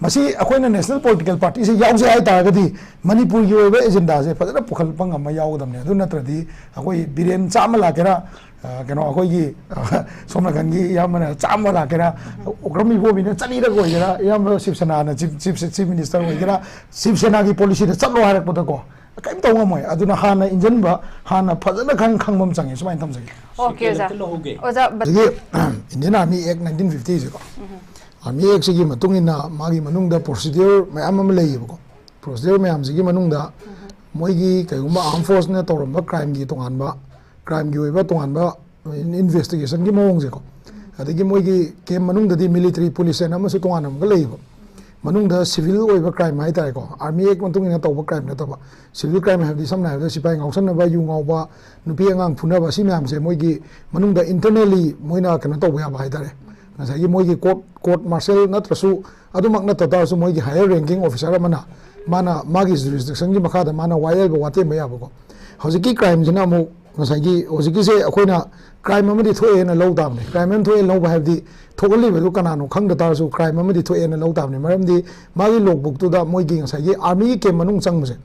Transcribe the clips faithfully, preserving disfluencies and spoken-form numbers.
ꯃꯁꯤ ꯑꯩꯈꯣꯏꯅ national political ꯄꯥꯔꯇꯤꯁꯦ ꯌꯥꯎꯖꯩ ꯍꯥꯏꯇꯥꯔꯒꯗꯤ ꯃꯅꯤꯄꯨꯔꯒꯤ ꯑꯣꯏꯕ ꯑꯦꯖꯦꯟꯗꯥꯁꯦ ꯐꯖꯅ ꯄꯨꯈꯠꯂꯛꯄ ꯉꯝꯕ ꯌꯥꯎꯒꯗꯕꯅꯤ꯫ ꯑꯗꯨ ꯅꯠꯇ꯭ꯔꯗꯤ ꯑꯩꯈꯣꯏ ꯕꯤꯔꯦꯟ ꯆꯥꯝꯃ ꯂꯥꯛꯀꯦꯔꯥ, ꯑ, ꯀꯩꯅꯣ, ꯑꯩꯈꯣꯏꯒꯤ, ꯑ, ꯁꯣꯝ ꯅꯥꯀꯟꯒꯤ ꯏꯌꯥꯝꯕꯅ ꯆꯥꯝꯃ ꯂꯥꯛꯀꯦꯔꯥ, ꯑꯣꯀ꯭ꯔꯝ ꯏꯕꯣꯕꯤꯅ ꯆꯅꯤꯔꯛ ꯑꯣꯏꯒꯦꯔꯥ, ꯏꯌꯥꯝꯕ ꯁꯤꯕ ꯁꯦꯅꯥꯅ ꯆꯤꯐ, ꯆꯤꯐ, ꯆꯤꯐ ꯃꯤꯅꯤꯁꯇꯔ ꯑꯣꯏꯒꯦꯔꯥ, ꯁꯤꯕ ꯁꯦꯅꯥꯒꯤ ꯄꯣꯂꯤꯁꯤꯗ ꯆꯠꯂꯣ ꯍꯥꯏꯔꯛꯄꯗꯀꯣ, ꯀꯔꯤꯝ ꯇꯧ ꯉꯝꯃꯣꯏ꯫ ꯑꯗꯨꯅ ꯍꯥꯟꯅ ꯏꯟꯖꯟꯕ, ꯍꯥꯟꯅ ꯐꯖꯅ ꯈꯪ-, ꯈꯪꯕ ꯑꯃ ꯆꯪꯉꯦ, ꯁꯨꯃꯥꯏꯅ ꯊꯝꯖꯒꯦ꯫ ꯑꯣꯀꯦ, ꯑꯣꯖꯥ꯫ ꯀꯩꯅꯣꯝꯇ ꯂꯧꯍꯧꯒꯦ꯫ ꯑꯣꯖꯥ, ꯕꯠ- ꯑꯗꯒꯤ Indian Army Act nineteen fifty ꯁꯦꯀꯣ, Army Act ꯁꯤꯒꯤ ꯃꯇꯨꯡ ꯏꯟꯅ ꯃꯥꯒꯤ ꯃꯅꯨꯡꯗ ꯄ꯭ꯔꯣꯁꯤꯗ꯭ꯌꯨꯔ ꯃꯌꯥꯝ ꯑꯃ ꯂꯩꯌꯦꯕꯀꯣ꯫ ꯄ꯭ꯔꯣꯁꯤꯗ꯭ꯌꯨꯔ ꯃꯌꯥꯝꯁꯤꯒꯤ ꯃꯅꯨꯡꯗ ꯃꯣꯏꯒꯤ ꯀꯩꯒꯨꯝꯕ ꯑꯥꯔꯝ ꯐꯣꯔꯁꯅ ꯇꯧꯔꯝꯕ ꯀ꯭ꯔꯥꯏꯝꯒꯤ ꯇꯣꯉꯥꯟꯕ, ꯀ꯭ꯔꯥꯏꯝꯒꯤ ꯑꯣꯏꯕ ꯇꯣꯉꯥꯟꯕ ꯏꯟꯚꯦꯁꯇꯤꯒꯦꯁꯟꯒꯤ ꯃꯑꯣꯡꯁꯦꯀꯣ, ꯑꯗꯒꯤ ꯃꯣꯏꯒꯤ ꯀꯦꯝ ꯃꯅꯨꯡꯗꯗꯤ ꯃꯤꯂꯤꯇꯔꯤ ꯄꯨꯂꯤꯁ ꯍꯥꯏꯅ ꯑꯃꯁꯨ ꯇꯣꯉꯥꯟꯅ ꯑꯃꯒ ꯂꯩꯌꯦꯕ꯫ ꯃꯅꯨꯡꯗ ꯁꯤꯚꯤꯜ ꯑꯣꯏꯕ ꯀ꯭ꯔꯥꯏꯝ ꯍꯥꯏꯇꯥꯔꯦꯀꯣ, ꯑꯥꯔꯃꯤ ꯑꯦꯛ ꯃꯇꯨꯡ ꯏꯟꯅ ꯇꯧꯕ ꯀ꯭ꯔꯥꯏꯝ ꯅꯠꯇꯕ, ꯁꯤꯚꯤꯜ ꯀ꯭ꯔꯥꯏꯝ ꯍꯥꯏꯕꯗꯤ ꯁꯝꯅ ꯍꯥꯏꯔꯕꯗ ꯁꯤꯐꯥꯏ ꯉꯥꯎꯁꯟꯅꯕ, ꯌꯨ ꯉꯥꯎꯕ, ꯅꯨꯄꯤ ꯑꯉꯥꯡ ꯐꯨꯅꯕ, ꯁꯤ ꯃꯌꯥꯝꯁꯦ ꯃꯣꯏꯒꯤ ꯃꯅꯨꯡꯗ ꯏꯟꯇꯔꯅꯦꯜꯂꯤ ꯃꯣꯏꯅ ꯀꯩꯅꯣ ꯇꯧꯕ ꯌꯥꯕ ꯍꯥꯏꯇꯥꯔꯦ꯫ ꯉꯁꯥꯏꯒꯤ ꯃꯣꯏꯒꯤ ꯀꯣꯔꯠ, ꯀꯣꯔꯠ ꯃꯥꯔꯁꯦꯜ ꯅꯠꯇ꯭ꯔꯁꯨ, ꯑꯗꯨꯃꯛ ꯅꯠꯇ ꯇꯥꯔꯁꯨ ꯃꯣꯏꯒꯤ ꯍꯥꯌꯔ ꯔꯦꯡꯀꯤꯡ ꯑꯣꯐꯤꯁꯥꯔ ꯑꯃꯅ ꯃꯥꯅ ꯃꯥꯒꯤ ꯖꯨꯔꯤꯁꯗꯤꯛꯁꯟꯒꯤ ꯃꯈꯥꯗ ꯃꯥꯅ ꯋꯥꯌꯦꯜꯕ ꯋꯥꯇꯦꯝꯕ ꯌꯥꯕꯀꯣ꯫ ꯍꯧꯖꯤꯛꯀꯤ ꯀ꯭ꯔꯥꯏꯝꯁꯤꯅ ꯑꯃꯨꯛ ꯉꯁꯥꯏꯒꯤ ꯍꯧꯖꯤꯛꯀꯤꯁꯦ ꯑꯩꯈꯣꯏꯅ ꯀ꯭ꯔꯥꯏꯝ ꯑꯃꯗꯤ ꯊꯣꯛꯑꯦꯅ ꯂꯧ ꯇꯥꯕꯅꯦ꯫ ꯀ꯭ꯔꯥꯏꯝ ꯑꯃ ꯊꯣꯛꯑꯦꯅ ꯂꯧꯕ ꯍꯥꯏꯕꯗꯤ ꯊꯣꯛꯍꯜꯂꯤꯕꯗꯨ ꯀꯅꯥꯅꯣ ꯈꯪꯗ ꯇꯥꯔꯁꯨ ꯀ꯭ꯔꯥꯏꯝ ꯑꯃꯗꯤ ꯊꯣꯛꯑꯦꯅ ꯂꯧ ꯇꯥꯕꯅꯤ꯫ ꯃꯔꯝꯗꯤ ꯃꯥꯒꯤ ꯂꯣꯒꯕꯨꯛꯇꯨꯗ ꯃꯣꯏꯒꯤ ꯉꯁꯥꯏꯒꯤ ꯑꯥꯔꯃꯤꯒꯤ ꯀꯦꯝ ꯃꯅꯨꯡ ꯆꯪꯕꯁꯦ,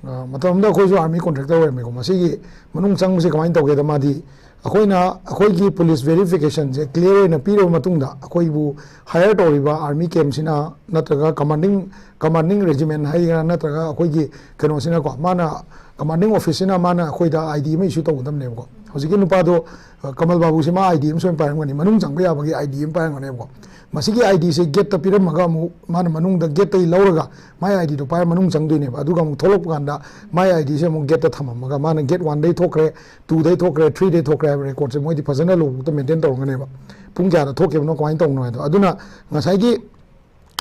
ꯑ, ꯃꯇꯝ ꯑꯃꯗ ꯑꯩꯈꯣꯏꯁꯨ ꯑꯥꯔꯃꯤ ꯀꯣꯟꯇ꯭ꯔꯦꯛꯇꯔ ꯑꯣꯏꯔꯝꯃꯤꯀꯣ꯫ ꯃꯁꯤꯒꯤ ꯃꯅꯨꯡ ꯆꯪꯕꯁꯦ ꯀꯃꯥꯏꯅ ꯇꯧꯒꯦꯗ, ꯃꯥꯗꯤ ꯑꯩꯈꯣꯏꯅ ꯑꯩꯈꯣꯏꯒꯤ ꯄꯨꯂꯤꯁ ꯚꯦꯔꯤꯐꯤꯀꯦꯁꯟꯁꯦ ꯀ꯭ꯂꯤꯌꯥꯔ ꯑꯣꯏꯅ ꯄꯤꯔꯕ ꯃꯇꯨꯡꯗ ꯑꯩꯈꯣꯏꯕꯨ ꯍꯥꯌꯔ ꯇꯧꯔꯤꯕ ꯑꯥꯔꯃꯤ ꯀꯦꯝꯁꯤꯅ ꯅꯠꯇ꯭ꯔꯒ ꯀꯃꯥꯟꯗꯤꯡ, ꯀꯃꯥꯟꯗꯤꯡ ꯔꯦꯖꯤꯃꯦꯟ ꯍꯥꯏꯒꯦꯔꯥ ꯅꯠꯇ꯭ꯔꯒ ꯑꯩꯈꯣꯏꯒꯤ ꯀꯩꯅꯣꯁꯤꯅꯀꯣ, ꯃꯥꯅ ꯀꯃꯥꯟꯗꯤꯡ ꯑꯣꯐꯤꯁꯁꯤꯅ ꯃꯥꯅ ꯑꯩꯈꯣꯏꯗ ꯑꯥꯏ ꯗꯤ ꯑꯃ ꯏꯁꯨ ꯇꯧꯒꯗꯕꯅꯦꯕꯀꯣ꯫ ꯍꯧꯖꯤꯛꯀꯤ ꯅꯨꯄꯥꯗꯣ, ꯑ, ꯀꯃꯜ ꯕꯥꯕꯨꯁꯦ ꯃꯥ ꯑꯥꯏ ꯗꯤ ꯑꯃ ꯁꯣꯏꯅ ꯄꯥꯏꯔꯝꯒꯅꯤ, ꯃꯅꯨꯡ ꯆꯪꯕ ꯌꯥꯕꯒꯤ ꯑꯥꯏ ꯗꯤ ꯑꯃ ꯄꯥꯏꯔꯝꯒꯅꯦꯕꯀꯣ꯫ ꯃꯁꯤꯒꯤ ꯑꯥꯏ ꯗꯤꯁꯦ ꯒꯦꯠꯇ ꯄꯤꯔꯝꯃꯒ ꯑꯃꯨꯛ ꯃꯥꯅ ꯃꯅꯨꯡꯗ ꯒꯦꯠꯇꯒꯤ ꯂꯧꯔꯒ ꯃꯥꯏ ꯑꯥꯏ ꯗꯤꯗꯣ ꯄꯥꯏꯔ ꯃꯅꯨꯡ ꯆꯪꯗꯣꯏꯅꯦꯕ꯫ ꯑꯗꯨꯒ ꯑꯃꯨꯛ ꯊꯣꯛꯂꯛꯄ ꯀꯥꯟꯗ ꯃꯥꯏ ꯑꯥꯏ ꯗꯤꯁꯦ ꯑꯃꯨꯛ ꯒꯦꯠꯇ ꯊꯝꯃꯝꯃꯒ ꯃꯥꯅ ꯒꯦꯠ ꯋꯥꯟꯗꯩ ꯊꯣꯛꯈ꯭ꯔꯦ, ꯇꯨꯗꯩ ꯊꯣꯛꯈ꯭ꯔꯦ, ꯊ꯭ꯔꯤꯗꯩ ꯊꯣꯛꯈ꯭ꯔꯦ ꯍꯥꯏꯕ ꯔꯦꯀꯣꯔꯠꯁꯦ ꯃꯣꯏꯗꯤ ꯐꯖꯅ ꯂꯣꯒꯕꯨꯛꯇ ꯃꯦꯟꯇꯦꯟ ꯇꯧꯔꯝꯒꯅꯦꯕ꯫ ꯄꯨꯡ ꯀꯌꯥꯗ ꯊꯣꯛꯈꯤꯕꯅꯣ, ꯀꯃꯥꯏꯅ ꯇꯧꯕꯅꯣ ꯍꯥꯏꯗꯣ꯫ ꯑꯗꯨꯅ ꯉꯁꯥꯏꯒꯤ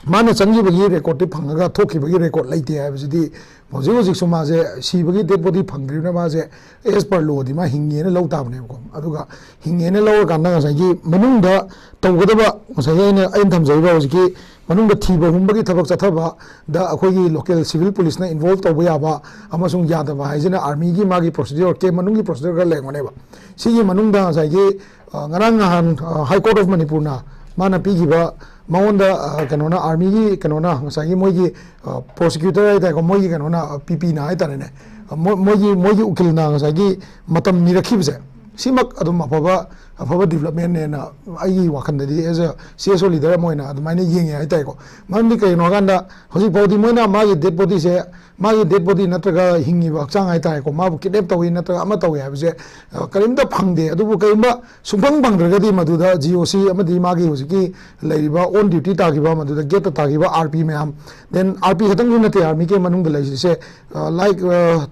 ꯃꯥꯅ ꯆꯪꯈꯤꯕꯒꯤ ꯔꯦꯀꯣꯔꯠꯇꯤ ꯐꯪꯉꯒ ꯊꯣꯛꯈꯤꯕꯒꯤ ꯔꯦꯀꯣꯔꯠ ꯂꯩꯇꯦ ꯍꯥꯏꯕꯁꯤꯗꯤ ꯍꯧꯖꯤꯛ ꯍꯧꯖꯤꯛꯁꯨ ꯃꯥꯁꯦ ꯁꯤꯕꯒꯤ ꯗꯦꯠ ꯕꯣꯗꯤ ꯐꯪꯗ꯭ꯔꯤꯕꯅꯤꯅ ꯃꯥꯁꯦ as per law ꯗꯤ ꯃꯥ ꯍꯤꯡꯉꯦꯅ ꯂꯧ ꯇꯥꯕꯅꯦꯕꯀꯣ꯫ ꯑꯗꯨꯒ ꯍꯤꯡꯉꯦꯅ ꯂꯧꯔꯀꯥꯟꯗ ꯉꯁꯥꯏꯒꯤ ꯃꯅꯨꯡꯗ ꯇꯧꯒꯗꯕ, ꯉꯁꯥꯏꯒꯤ ꯑꯩꯅ, ꯑꯩꯅ ꯊꯝꯖꯔꯤꯕ ꯍꯧꯖꯤꯛꯀꯤ ꯃꯅꯨꯡꯗ ꯊꯤꯕ ꯍꯨꯝꯕꯒꯤ ꯊꯕꯛ ꯆꯠꯊꯕꯗ ꯑꯩꯈꯣꯏꯒꯤ ꯂꯣꯀꯦꯜ ꯁꯤꯚꯤꯜ ꯄꯨꯂꯤꯁꯅ ꯏꯟꯚꯣꯜꯕ ꯇꯧꯕ ꯌꯥꯕ ꯑꯃꯁꯨꯡ ꯌꯥꯗꯕ ꯍꯥꯏꯁꯤꯅ ꯑꯥꯔꯃꯤꯒꯤ ꯃꯥꯒꯤ ꯄ꯭ꯔꯣꯁꯤꯗ꯭ꯌꯨꯔ, ꯀꯦꯝ ꯃꯅꯨꯡꯒꯤ ꯄ꯭ꯔꯣꯁꯤꯗ꯭ꯌꯨꯔ ꯈꯔ ꯂꯩꯔꯝꯒꯅꯦꯕ꯫ ꯁꯤꯒꯤ ꯃꯅꯨꯡꯗ ꯉꯁꯥꯏꯒꯤ, ꯑ, ꯉꯔꯥꯡ ꯅꯍꯥꯟ, ꯑ, ꯍꯥꯏ ꯀꯣꯔꯠ ꯑꯣꯐ ꯃꯅꯤꯄꯨꯔꯅ ꯃꯥꯅ ꯄꯤꯈꯤꯕ, ꯃꯉꯣꯟꯗ ꯑ, ꯀꯩꯅꯣꯅ, ꯑꯥꯔꯃꯤꯒꯤ ꯀꯩꯅꯣꯅ, ꯉꯁꯥꯏꯒꯤ ꯃꯣꯏꯒꯤ ꯄ꯭ꯔꯣꯁꯤꯀ꯭ꯌꯨꯇꯔ ꯍꯥꯏꯇꯥꯔꯦꯀꯣ, ꯃꯣꯏꯒꯤ ꯀꯩꯅꯣꯅ, ꯄꯤ ꯄꯤꯅ ꯍꯥꯏꯇꯥꯔꯦꯅꯦ, ꯃꯣꯏ- ꯃꯣꯏꯒꯤ ꯃꯣꯏꯒꯤ ꯎꯀꯤꯜꯅ ꯉꯁꯥꯏꯒꯤ ꯃꯇꯝ ꯅꯤꯔꯛꯈꯤꯕꯁꯦ, ꯁꯤꯃꯛ ꯑꯗꯨꯝ ꯑꯐꯕ ꯑꯐꯕ ꯗꯤꯕꯂꯞꯃꯦꯟꯅꯦꯅ ꯑꯩꯒꯤ ꯋꯥꯈꯜꯗꯗꯤ, ꯑꯦꯖ ꯑ ꯁꯤ ꯑꯦꯁ ꯑꯣ ꯂꯤꯗꯔ ꯑꯃ ꯑꯣꯏꯅ ꯑꯗꯨꯃꯥꯏꯅ ꯌꯦꯡꯉꯦ ꯍꯥꯏꯇꯥꯔꯦꯀꯣ꯫ ꯃꯔꯝꯗꯤ ꯀꯩꯒꯤꯅꯣ ꯍꯥꯏꯀꯥꯟꯗ, ꯍꯧꯖꯤꯛ ꯐꯥꯎꯗꯤ ꯃꯣꯏꯅ ꯃꯥꯒꯤ ꯗꯦꯗ ꯕꯣꯗꯤꯁꯦ, ꯃꯥꯒꯤ ꯗꯦꯗ ꯕꯣꯗꯤ ꯅꯠꯇ꯭ꯔꯒ ꯍꯤꯡꯉꯤꯕ ꯍꯛꯆꯥꯡ ꯍꯥꯏꯇꯥꯔꯦꯀꯣ, ꯃꯥꯕꯨ ꯀꯤꯗꯅꯦꯞ ꯇꯧꯏ ꯅꯠꯇ꯭ꯔꯒ ꯑꯃ ꯇꯧꯏ ꯍꯥꯏꯕꯁꯦ, ꯑ, ꯀꯔꯤꯝꯇ ꯐꯪꯗꯦ꯫ ꯑꯗꯨꯕꯨ ꯀꯔꯤꯒꯨꯝꯕ ꯁꯨꯡꯐꯪ ꯐꯪꯗ꯭ꯔꯒꯗꯤ, ꯃꯗꯨꯗ ꯖꯤ ꯑꯣ ꯁꯤ ꯑꯃꯗꯤ ꯃꯥꯒꯤ ꯍꯧꯖꯤꯛꯀꯤ ꯂꯩꯔꯤꯕ ꯑꯣꯟ ꯗ꯭ꯌꯨꯇꯤ ꯇꯥꯈꯤꯕ, ꯃꯗꯨꯗ ꯒꯦꯠꯇ ꯇꯥꯈꯤꯕ ꯑꯥꯔ ꯄꯤ ꯃꯌꯥꯝ, ꯗꯦꯟ ꯑꯥꯔ ꯄꯤ ꯈꯛꯇꯪꯁꯨ ꯅꯠꯇꯦ, ꯑꯥꯔꯃꯤ ꯀꯦꯝ ꯃꯅꯨꯡꯗ ꯂꯩꯔꯤꯁꯦ, ꯂꯥꯏꯛ,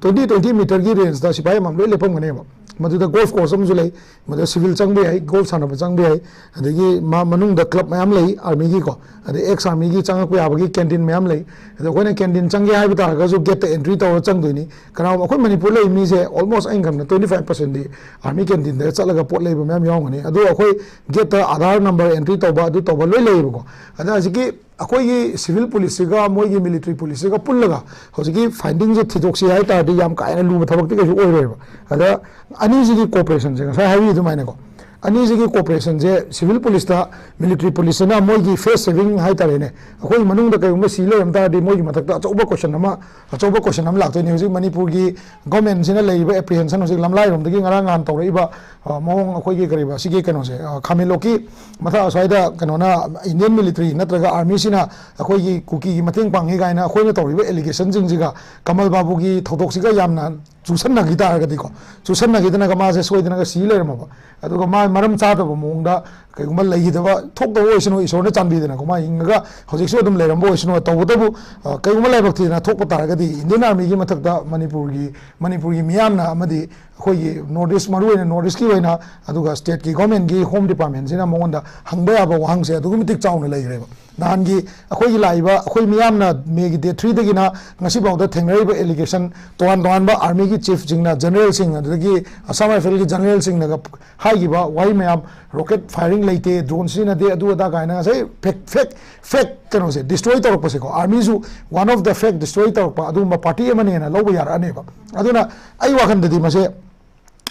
ꯇ꯭ꯋꯦꯟꯇꯤ ꯇ꯭ꯋꯦꯟꯇꯤ ꯃꯤꯇꯔꯒꯤ ꯔꯦꯟꯖꯇ ꯁꯤꯐꯥꯏ ꯑꯃꯃꯝ ꯂꯣꯏ ꯂꯦꯞꯄꯝꯒꯅꯦꯕ꯫ ꯃꯗꯨꯗ ꯒꯣꯜꯐ ꯀꯣꯔꯁ ꯑꯃꯁꯨ ꯂꯩ, ꯃꯗꯨꯗ ꯁꯤꯚꯤꯜ ꯆꯪꯕ ꯌꯥꯏ, ꯒꯣꯜꯐ ꯁꯥꯟꯅꯕ ꯆꯪꯕ ꯌꯥꯏ, ꯑꯗꯒꯤ ꯃꯥ ꯃꯅꯨꯡꯗ ꯀ꯭ꯂꯕ ꯃꯌꯥꯝ ꯂꯩ ꯑꯥꯔꯃꯤꯒꯤꯀꯣ, ꯑꯗꯩ ꯑꯦꯛꯁ ꯑꯥꯔꯃꯤꯒꯤ ꯆꯪꯉꯛꯄ ꯌꯥꯕꯒꯤ ꯀꯦꯟꯇꯤꯟ ꯃꯌꯥꯝ ꯂꯩ꯫ ꯑꯗꯣ ꯑꯩꯈꯣꯏꯅ ꯀꯦꯟꯇꯤꯟ ꯆꯪꯒꯦ ꯍꯥꯏꯕ ꯇꯥꯔꯒꯁꯨ ꯒꯦꯠꯇ ꯑꯦꯟꯇ꯭ꯔꯤ ꯇꯧꯔ ꯆꯪꯗꯣꯏꯅꯤ꯫ ꯀꯅꯥꯒꯨꯝꯕ ꯑꯩꯈꯣꯏ ꯃꯅꯤꯄꯨꯔ ꯂꯩ ꯃꯤꯁꯦ ꯑꯣꯜꯃꯣꯁ ꯑꯩꯅ ꯈꯟꯕꯗ ꯇ꯭ꯋꯦꯟꯇꯤ ꯐꯥꯏꯚ ꯄꯥꯔꯁꯦꯟꯗꯤ ꯑꯥꯔꯃꯤ ꯀꯦꯟꯇꯤꯟꯗ ꯆꯠꯂꯒ ꯄꯣꯠ ꯂꯩꯕ ꯃꯌꯥꯝ ꯌꯥꯎꯔꯝꯒꯅꯤ꯫ ꯑꯗꯣ ꯑꯩꯈꯣꯏ ꯒꯦꯠꯇ ꯑꯥꯙꯥꯔ ꯅꯝꯕꯔ ꯑꯦꯟꯇ꯭ꯔꯤ ꯇꯧꯕ, ꯑꯗꯨ ꯇꯧꯕ ꯂꯣꯏ ꯂꯩꯌꯦꯕꯀꯣ꯫ ꯑꯗ ꯍꯧꯖꯤꯛꯀꯤ ꯑꯩꯈꯣꯏꯒꯤ ꯁꯤꯚꯤꯜ ꯄꯨꯂꯤꯁꯁꯤꯒ ꯃꯣꯏꯒꯤ ꯃꯤꯂꯤꯇꯔꯤ ꯄꯨꯂꯤꯁꯁꯤꯒ ꯄꯨꯜꯂꯒ ꯍꯧꯖꯤꯛꯀꯤ ꯐꯥꯏꯟꯗꯤꯡꯁꯦ ꯊꯤꯗꯣꯛꯁꯤ ꯍꯥꯏ ꯇꯥꯔꯗꯤ ꯌꯥꯝ ꯀꯥ ꯍꯦꯟꯅ ꯂꯨꯕ ꯊꯕꯛꯇꯤ ꯀꯩꯁꯨ ꯑꯣꯏꯔꯣꯏꯕ꯫ ꯑꯗ ꯑꯅꯤꯁꯤꯒꯤ ꯀꯣꯑꯣꯄꯔꯦꯁꯟꯁꯦ ꯉꯁꯥꯏ ꯍꯥꯏꯕꯤ ꯑꯗꯨꯃꯥꯏꯅꯀꯣ, ꯑꯅꯤꯁꯤꯒꯤ ꯀꯣꯑꯣꯄꯔꯦꯁꯟꯁꯦ, ꯁꯤꯚꯤꯜ ꯄꯨꯂꯤꯁꯇ ꯃꯤꯂꯤꯇꯔꯤ ꯄꯨꯂꯤꯁꯁꯤꯅ ꯃꯣꯏꯒꯤ ꯐꯦꯁ ꯁꯦꯚꯤꯡ ꯍꯥꯏ ꯇꯥꯔꯦꯅꯦ, ꯑꯩꯈꯣꯏ ꯃꯅꯨꯡꯗ ꯀꯩꯒꯨꯝꯕ ꯁꯤ ꯂꯩꯔꯝ ꯇꯥꯔꯗꯤ ꯃꯣꯏꯒꯤ ꯃꯊꯛꯇ ꯑꯆꯧꯕ ꯀꯣꯏꯁꯟ ꯑꯃ, ꯑꯆꯧꯕ ꯀꯣꯏꯁꯟ ꯑꯃ ꯂꯥꯛꯇꯣꯏꯅꯦ꯫ ꯍꯧꯖꯤꯛ ꯃꯅꯤꯄꯨꯔꯒꯤ ꯒꯣꯔꯃꯦꯟꯁꯤꯅ ꯂꯩꯔꯤꯕ ꯑꯦꯄ꯭ꯔꯤꯍꯦꯟꯁꯟ, ꯍꯧꯖꯤꯛ ꯂꯝꯂꯥꯏꯔꯣꯝꯗꯒꯤ ꯉꯔꯥꯡ ꯅꯍꯥꯟ ꯇꯧꯔꯛꯏꯕ, ꯑ, ꯃꯑꯣꯡ, ꯑꯩꯈꯣꯏꯒꯤ ꯀꯔꯤꯕ, ꯁꯤꯒꯤ ꯀꯩꯅꯣꯁꯦ, ꯑ, ꯈꯥꯃꯦꯟꯂꯣꯛꯀꯤ ꯃꯊꯛ ꯑꯁ꯭ꯋꯥꯏꯗ ꯀꯩꯅꯣꯅ, ꯏꯟꯗꯤꯌꯟ ꯃꯤꯂꯤꯇꯔꯤ ꯅꯠꯇ꯭ꯔꯒ ꯑꯥꯔꯃꯤꯁꯤꯅ ꯑꯩꯈꯣꯏꯒꯤ ꯀꯨꯀꯤꯒꯤ ꯃꯇꯦꯡ ꯄꯥꯡꯉꯤ ꯀꯥꯏꯅ ꯑꯩꯈꯣꯏꯅ ꯇꯧꯔꯤꯕ ꯑꯦꯂꯤꯒꯦꯁꯟꯁꯤꯡꯁꯤꯒ ꯀꯃꯜ ꯕꯥꯕꯨꯒꯤ ꯊꯧꯗꯣꯛꯁꯤꯒ ꯌꯥꯝꯅ ꯆꯨꯁꯟꯅꯈꯤ ꯇꯥꯔꯒꯗꯤꯀꯣ, ꯆꯨꯁꯟꯅꯈꯤꯗꯅꯒ ꯃꯥꯁꯦ ꯁꯣꯏꯗꯅꯒ ꯁꯤ ꯂꯩꯔꯝꯃꯕ, ꯑꯗꯨꯒ ꯃꯥ ꯃꯔꯝ ꯆꯥꯗꯕ ꯃꯑꯣꯡꯗ ꯀꯩꯒꯨꯝꯕ ꯂꯩꯈꯤꯗꯕ ꯊꯣꯛꯇꯕ ꯑꯣꯏꯁꯅꯨ, ꯏꯁꯣꯔꯅ ꯆꯥꯟꯕꯤꯗꯅꯀꯣ, ꯃꯥ ꯍꯤꯡꯉꯒ ꯍꯧꯖꯤꯛꯁꯨ ꯑꯗꯨꯝ ꯂꯩꯔꯝꯕ ꯑꯣꯏꯁꯅꯨ꯫ ꯇꯧꯕꯇꯕꯨ, ꯑ, ꯀꯩꯒꯨꯝꯕ ꯂꯥꯏꯕꯛ ꯊꯤꯗꯅ ꯊꯣꯛꯄ ꯇꯥꯔꯒꯗꯤ, ꯏꯟꯗꯤꯌꯟ ꯑꯥꯔꯃꯤꯒꯤ ꯃꯊꯛꯇ ꯃꯅꯤꯄꯨꯔꯒꯤ, ꯃꯅꯤꯄꯨꯔꯒꯤ ꯃꯤꯌꯥꯝꯅ ꯑꯃꯗꯤ ꯑꯩꯈꯣꯏꯒꯤ ꯅꯣꯔꯠ ꯏꯁ, ꯃꯔꯨꯑꯣꯏꯅ ꯅꯣꯔꯠ ꯏꯁꯀꯤ ꯑꯣꯏꯅ, ꯑꯗꯨꯒ ꯁ꯭ꯇꯦꯠꯀꯤ ꯒꯣꯔꯃꯦꯟꯒꯤ ꯍꯣꯝ ꯗꯤꯄꯥꯔꯠꯃꯦꯟꯁꯤꯅ ꯃꯉꯣꯟꯗ ꯍꯪꯕ ꯌꯥꯕ ꯋꯥꯍꯪꯁꯦ ꯑꯗꯨꯛꯀꯤ ꯃꯇꯤꯛ ꯆꯥꯎꯅ ꯂꯩꯈ꯭ꯔꯦꯕ꯫ ꯅꯍꯥꯟꯒꯤ ꯑꯩꯈꯣꯏꯒꯤ ꯂꯥꯛꯏꯕ, ꯑꯩꯈꯣꯏ ꯃꯤꯌꯥꯝꯅ ꯃꯦꯒꯤ ꯗꯦꯠ ꯊ꯭ꯔꯤꯗꯒꯤꯅ ꯉꯁꯤ ꯐꯥꯎꯗ ꯊꯦꯡꯅꯔꯤꯕ ꯑꯦꯂꯤꯒꯦꯁꯟ, ꯇꯣꯉꯥꯟ ꯇꯣꯉꯥꯟꯕ ꯑꯥꯔꯃꯤꯒꯤ ꯆꯤꯐꯁꯤꯡꯅ, ꯖꯦꯅꯔꯦꯜꯁꯤꯡ, ꯑꯗꯨꯗꯒꯤ ꯑꯁꯥꯝ ꯔꯥꯏꯐꯜꯒꯤ ꯖꯦꯅꯔꯦꯜꯁꯤꯡꯅꯒ ꯍꯥꯏꯈꯤꯕ ꯋꯥꯍꯩ ꯃꯌꯥꯝ, ꯔꯣꯀꯦꯠ ꯐꯥꯏꯔꯤꯡ ꯂꯩꯇꯦ, ꯗ꯭ꯔꯣꯟ ꯁꯤꯖꯤꯟꯅꯗꯦ, ꯑꯗꯨ ꯑꯗꯥ ꯀꯥꯏꯅ ꯉꯁꯥꯏ ꯐꯦꯛ, ꯐꯦꯛ, ꯐꯦꯛ ꯀꯩꯅꯣꯁꯦ destroy ꯇꯧꯔꯛꯄꯁꯦꯀꯣ, ꯑꯥꯔꯃꯤꯁꯨ one of the fact destroy ꯇꯧꯔꯛꯄ ꯑꯗꯨꯒꯨꯝꯕ ꯄꯥꯔꯇꯤ ꯑꯃꯅꯦꯅ ꯂꯧꯕ ꯌꯥꯔꯛꯑꯅꯦꯕ꯫ ꯑꯗꯨꯅ ꯑꯩ ꯋꯥꯈꯜꯗꯗꯤ ꯃꯁꯦ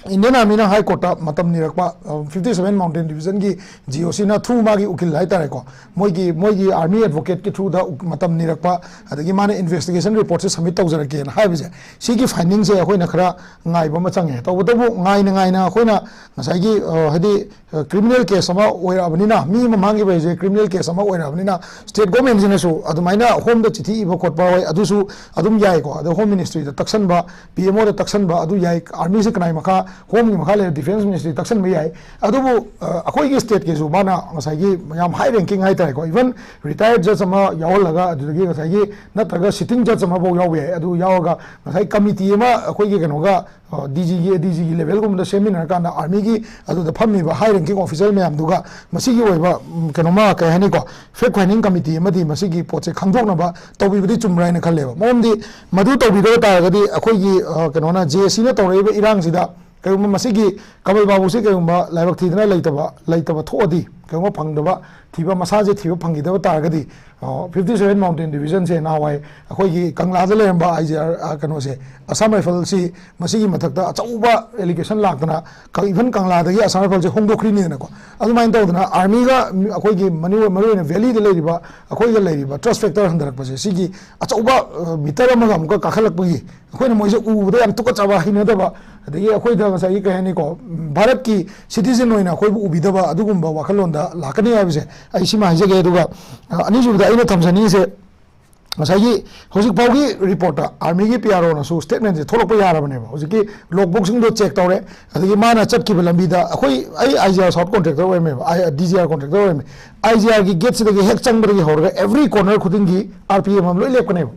Indian Armyꯅ High Courtꯇ ꯃꯇꯝ ꯅꯤꯔꯛꯄ, fifty seven Mountain Divisionꯒꯤ GOCꯅ through ꯃꯥꯒꯤ ꯎꯀꯤꯜ ꯍꯥꯏꯇꯥꯔꯦꯀꯣ, ꯃꯣꯏꯒꯤ ꯃꯣꯏꯒꯤ Army Advocateꯀꯤ throughꯗ ꯎ- ꯃꯇꯝ ꯅꯤꯔꯛꯄ, ꯑꯗꯒꯤ ꯃꯥꯅ investigation reportꯁꯦ submit ꯇꯧꯖꯔꯛꯀꯦꯅ ꯍꯥꯏꯕꯁꯦ, ꯁꯤꯒꯤ findingꯁꯦ ꯑꯩꯈꯣꯏꯅ ꯈꯔ ꯉꯥꯏꯕ ꯑꯃ ꯆꯪꯉꯦ꯫ ꯇꯧꯕꯇꯕꯨ ꯉꯥꯏꯅ ꯉꯥꯏꯅ ꯑꯩꯈꯣꯏꯅ ꯉꯁꯥꯏꯒꯤ, ꯑ, ꯍꯥꯏꯗꯤ, ꯑ, criminal case ꯑꯃ ꯑꯣꯏꯔꯛꯑꯕꯅꯤꯅ, ꯃꯤ ꯑꯃ ꯃꯥꯡꯈꯤꯕ ꯍꯥꯏꯁꯦ criminal case ꯑꯃ ꯑꯣꯏꯔꯛꯑꯕꯅꯤꯅ, state governmentꯁꯤꯅꯁꯨ ꯑꯗꯨꯃꯥꯏꯅ homeꯗ ꯆꯤꯊꯤ ꯏꯕ ꯈꯣꯠꯄ ꯍꯣꯏ, ꯑꯗꯨꯁꯨ ꯑꯗꯨꯝ ꯌꯥꯏꯀꯣ꯫ ꯑꯗꯣ Home Ministryꯗ ꯇꯛꯁꯟꯕ, PMOꯗ ꯇꯛꯁꯟꯕ ꯑꯗꯨ ꯌꯥꯏ, Armyꯁꯦ ꯀꯅꯥꯏ ꯃꯈꯥ, Homeꯒꯤ ꯃꯈꯥ ꯂꯩꯔꯦ, Defence Ministry ꯇꯛꯁꯟꯕ ꯌꯥꯏ꯫ ꯑꯗꯨꯕꯨ, ꯑ, ꯑꯩꯈꯣꯏꯒꯤ stateꯀꯤꯁꯨ ꯃꯥꯅ ꯉꯁꯥꯏꯒꯤ ꯌꯥꯝ high ranking ꯍꯥꯏꯇꯥꯔꯦꯀꯣ, even retired judge ꯑꯃ ꯌꯥꯎꯍꯜꯂꯒ, ꯑꯗꯨꯗꯒꯤ ꯉꯁꯥꯏꯒꯤ ꯅꯠꯇ꯭ꯔꯒ sitting judge ꯑꯃꯐꯥꯎ ꯌꯥꯎꯕ ꯌꯥꯏ꯫ ꯑꯗꯨ ꯌꯥꯎꯔꯒ ꯉꯁꯥꯏ committee ꯑꯃ ꯑꯩꯈꯣꯏꯒꯤ ꯀꯩꯅꯣꯒ, ꯑ, DGꯒꯤ, DGꯒꯤ levelꯒꯨꯝꯕꯗ ꯁꯦꯝꯃꯤꯟꯅꯔꯀꯥꯟꯗ Armyꯒꯤ ꯑꯗꯨꯗ ꯐꯝꯃꯤꯕ high ranking officer ꯃꯌꯥꯝꯗꯨꯒ ꯃꯁꯤꯒꯤ ꯑꯣꯏꯕ, ꯎꯝ, ꯀꯩꯅꯣꯃ, ꯀꯩ ꯍꯥꯏꯅꯤꯀꯣ, fact finding committee ꯑꯃꯗꯤ ꯃꯁꯤꯒꯤ ꯄꯣꯠꯁꯦ ꯈꯪꯗꯣꯛꯅꯕ ꯇꯧꯕꯤꯕꯗꯤ ꯆꯨꯝꯕ꯭ꯔꯥ ꯍꯥꯏꯅ ꯈꯜꯂꯦꯕ꯫ ꯃꯔꯝꯗꯤ ꯃꯗꯨ ꯇꯧꯕꯤꯗꯕ ꯇꯥꯔꯒꯗꯤ ꯑꯩꯈꯣꯏꯒꯤ, ꯑ, ꯀꯩꯅꯣꯅ, JACꯅ ꯇꯧꯔꯛꯏꯕ ꯏꯔꯥꯡꯁꯤꯗ ꯀꯩꯒꯨꯝꯕ ꯃꯁꯤꯒꯤ ꯀꯃꯜ ꯕꯥꯕꯨꯁꯤ ꯀꯩꯒꯨꯝꯕ ꯂꯥꯏꯕꯛ ꯊꯤꯗꯅ ꯂꯩꯇꯕ, ꯂꯩꯇꯕ ꯊꯣꯛꯑꯗꯤ, ꯀꯩꯒꯨꯝꯕ ꯐꯪꯗꯕ, ꯊꯤꯕ, ꯃꯁꯥꯁꯦ ꯊꯤꯕ ꯐꯪꯈꯤꯗꯕ ꯇꯥꯔꯒꯗꯤ, ꯑ, fifty seven Mountain Divisionꯁꯦ ꯅꯍꯥꯟꯋꯥꯏ ꯑꯩꯈꯣꯏꯒꯤ ꯀꯪꯂꯥꯗ ꯂꯩꯔꯝꯕ IGR, ꯑ, ꯀꯩꯅꯣꯁꯦ, Assam Riflesꯁꯤ ꯃꯁꯤꯒꯤ ꯃꯊꯛꯇ ꯑꯆꯧꯕ allegation ꯂꯥꯛꯇꯅ, ꯀ-, even ꯀꯪꯂꯥꯗꯒꯤ Assam Riflesꯁꯦ ꯍꯣꯡꯗꯣꯛꯈ꯭ꯔꯤꯅꯤꯗꯅꯀꯣ꯫ ꯑꯗꯨꯃꯥꯏꯅ ꯇꯧꯗꯅ Armyꯒ ꯑꯩꯈꯣꯏꯒꯤ ꯃꯅꯨ-, ꯃꯔꯨꯑꯣꯏꯅ valleyꯗ ꯂꯩꯔꯤꯕ, ꯑꯩꯈꯣꯏꯒ ꯂꯩꯔꯤꯕ trust factor ꯍꯟꯊꯔꯛꯄꯁꯦ, ꯁꯤꯒꯤ ꯑꯆꯧꯕ, ꯑ, meter ꯑꯃꯒ ꯑꯃꯨꯛꯀ ꯀꯥꯈꯠꯂꯛꯄꯒꯤ, ꯑꯩꯈꯣꯏꯅ ꯃꯣꯏꯁꯦ ꯎꯕꯗ ꯌꯥꯝ ꯇꯨꯀꯠꯆꯕ, ꯍꯩꯅꯗꯕ, ꯑꯗꯒꯤ ꯑꯩꯈꯣꯏꯗ ꯉꯁꯥꯏꯒꯤ, ꯀꯩ ꯍꯥꯏꯅꯤꯀꯣ, ꯚꯥꯔꯠꯀꯤ citizen ꯑꯣꯏꯅ ꯑꯩꯈꯣꯏꯕꯨ ꯎꯕꯤꯗꯕ ꯑꯗꯨꯒꯨꯝꯕ ꯋꯥꯈꯜꯂꯣꯟꯗ ꯂꯥꯛꯀꯅꯤ ꯍꯥꯏꯕꯁꯦ ꯑꯩ ꯁꯤꯃ ꯍꯥꯏꯖꯒꯦ꯫ ꯑꯗꯨꯒ, ꯑ, ꯑꯅꯤꯁꯨꯕꯗ ꯑꯩꯅ ꯊꯝꯖꯅꯤꯡꯉꯤꯁꯦ, ꯉꯁꯥꯏꯒꯤ ꯍꯧꯖꯤꯛ ꯐꯥꯎꯒꯤ reportꯇ Armyꯒꯤ PROꯅꯁꯨ statementꯁꯦ ꯊꯣꯛꯂꯛꯄ ꯌꯥꯔꯕꯅꯦꯕ꯫ ꯍꯧꯖꯤꯛꯀꯤ logbookꯁꯤꯡꯗꯣ check ꯇꯧꯔꯦ, ꯑꯗꯒꯤ ꯃꯥꯅ ꯆꯠꯈꯤꯕ ꯂꯝꯕꯤꯗ ꯑꯩꯈꯣꯏ, ꯑꯩ IGR South contractor ꯑꯣꯏꯔꯝꯃꯦꯕ, ꯑꯩ DGR contractor ꯑꯣꯏꯔꯝꯃꯦ꯫ IGRꯒꯤ gateꯁꯤꯗꯒꯤ ꯍꯦꯛ ꯆꯪꯕꯗꯒꯤ ꯍꯧꯔꯒ every corner ꯈꯨꯗꯤꯡꯒꯤ RP ꯑꯃꯃꯝ ꯂꯣꯏ ꯂꯦꯞꯀꯅꯦꯕ꯫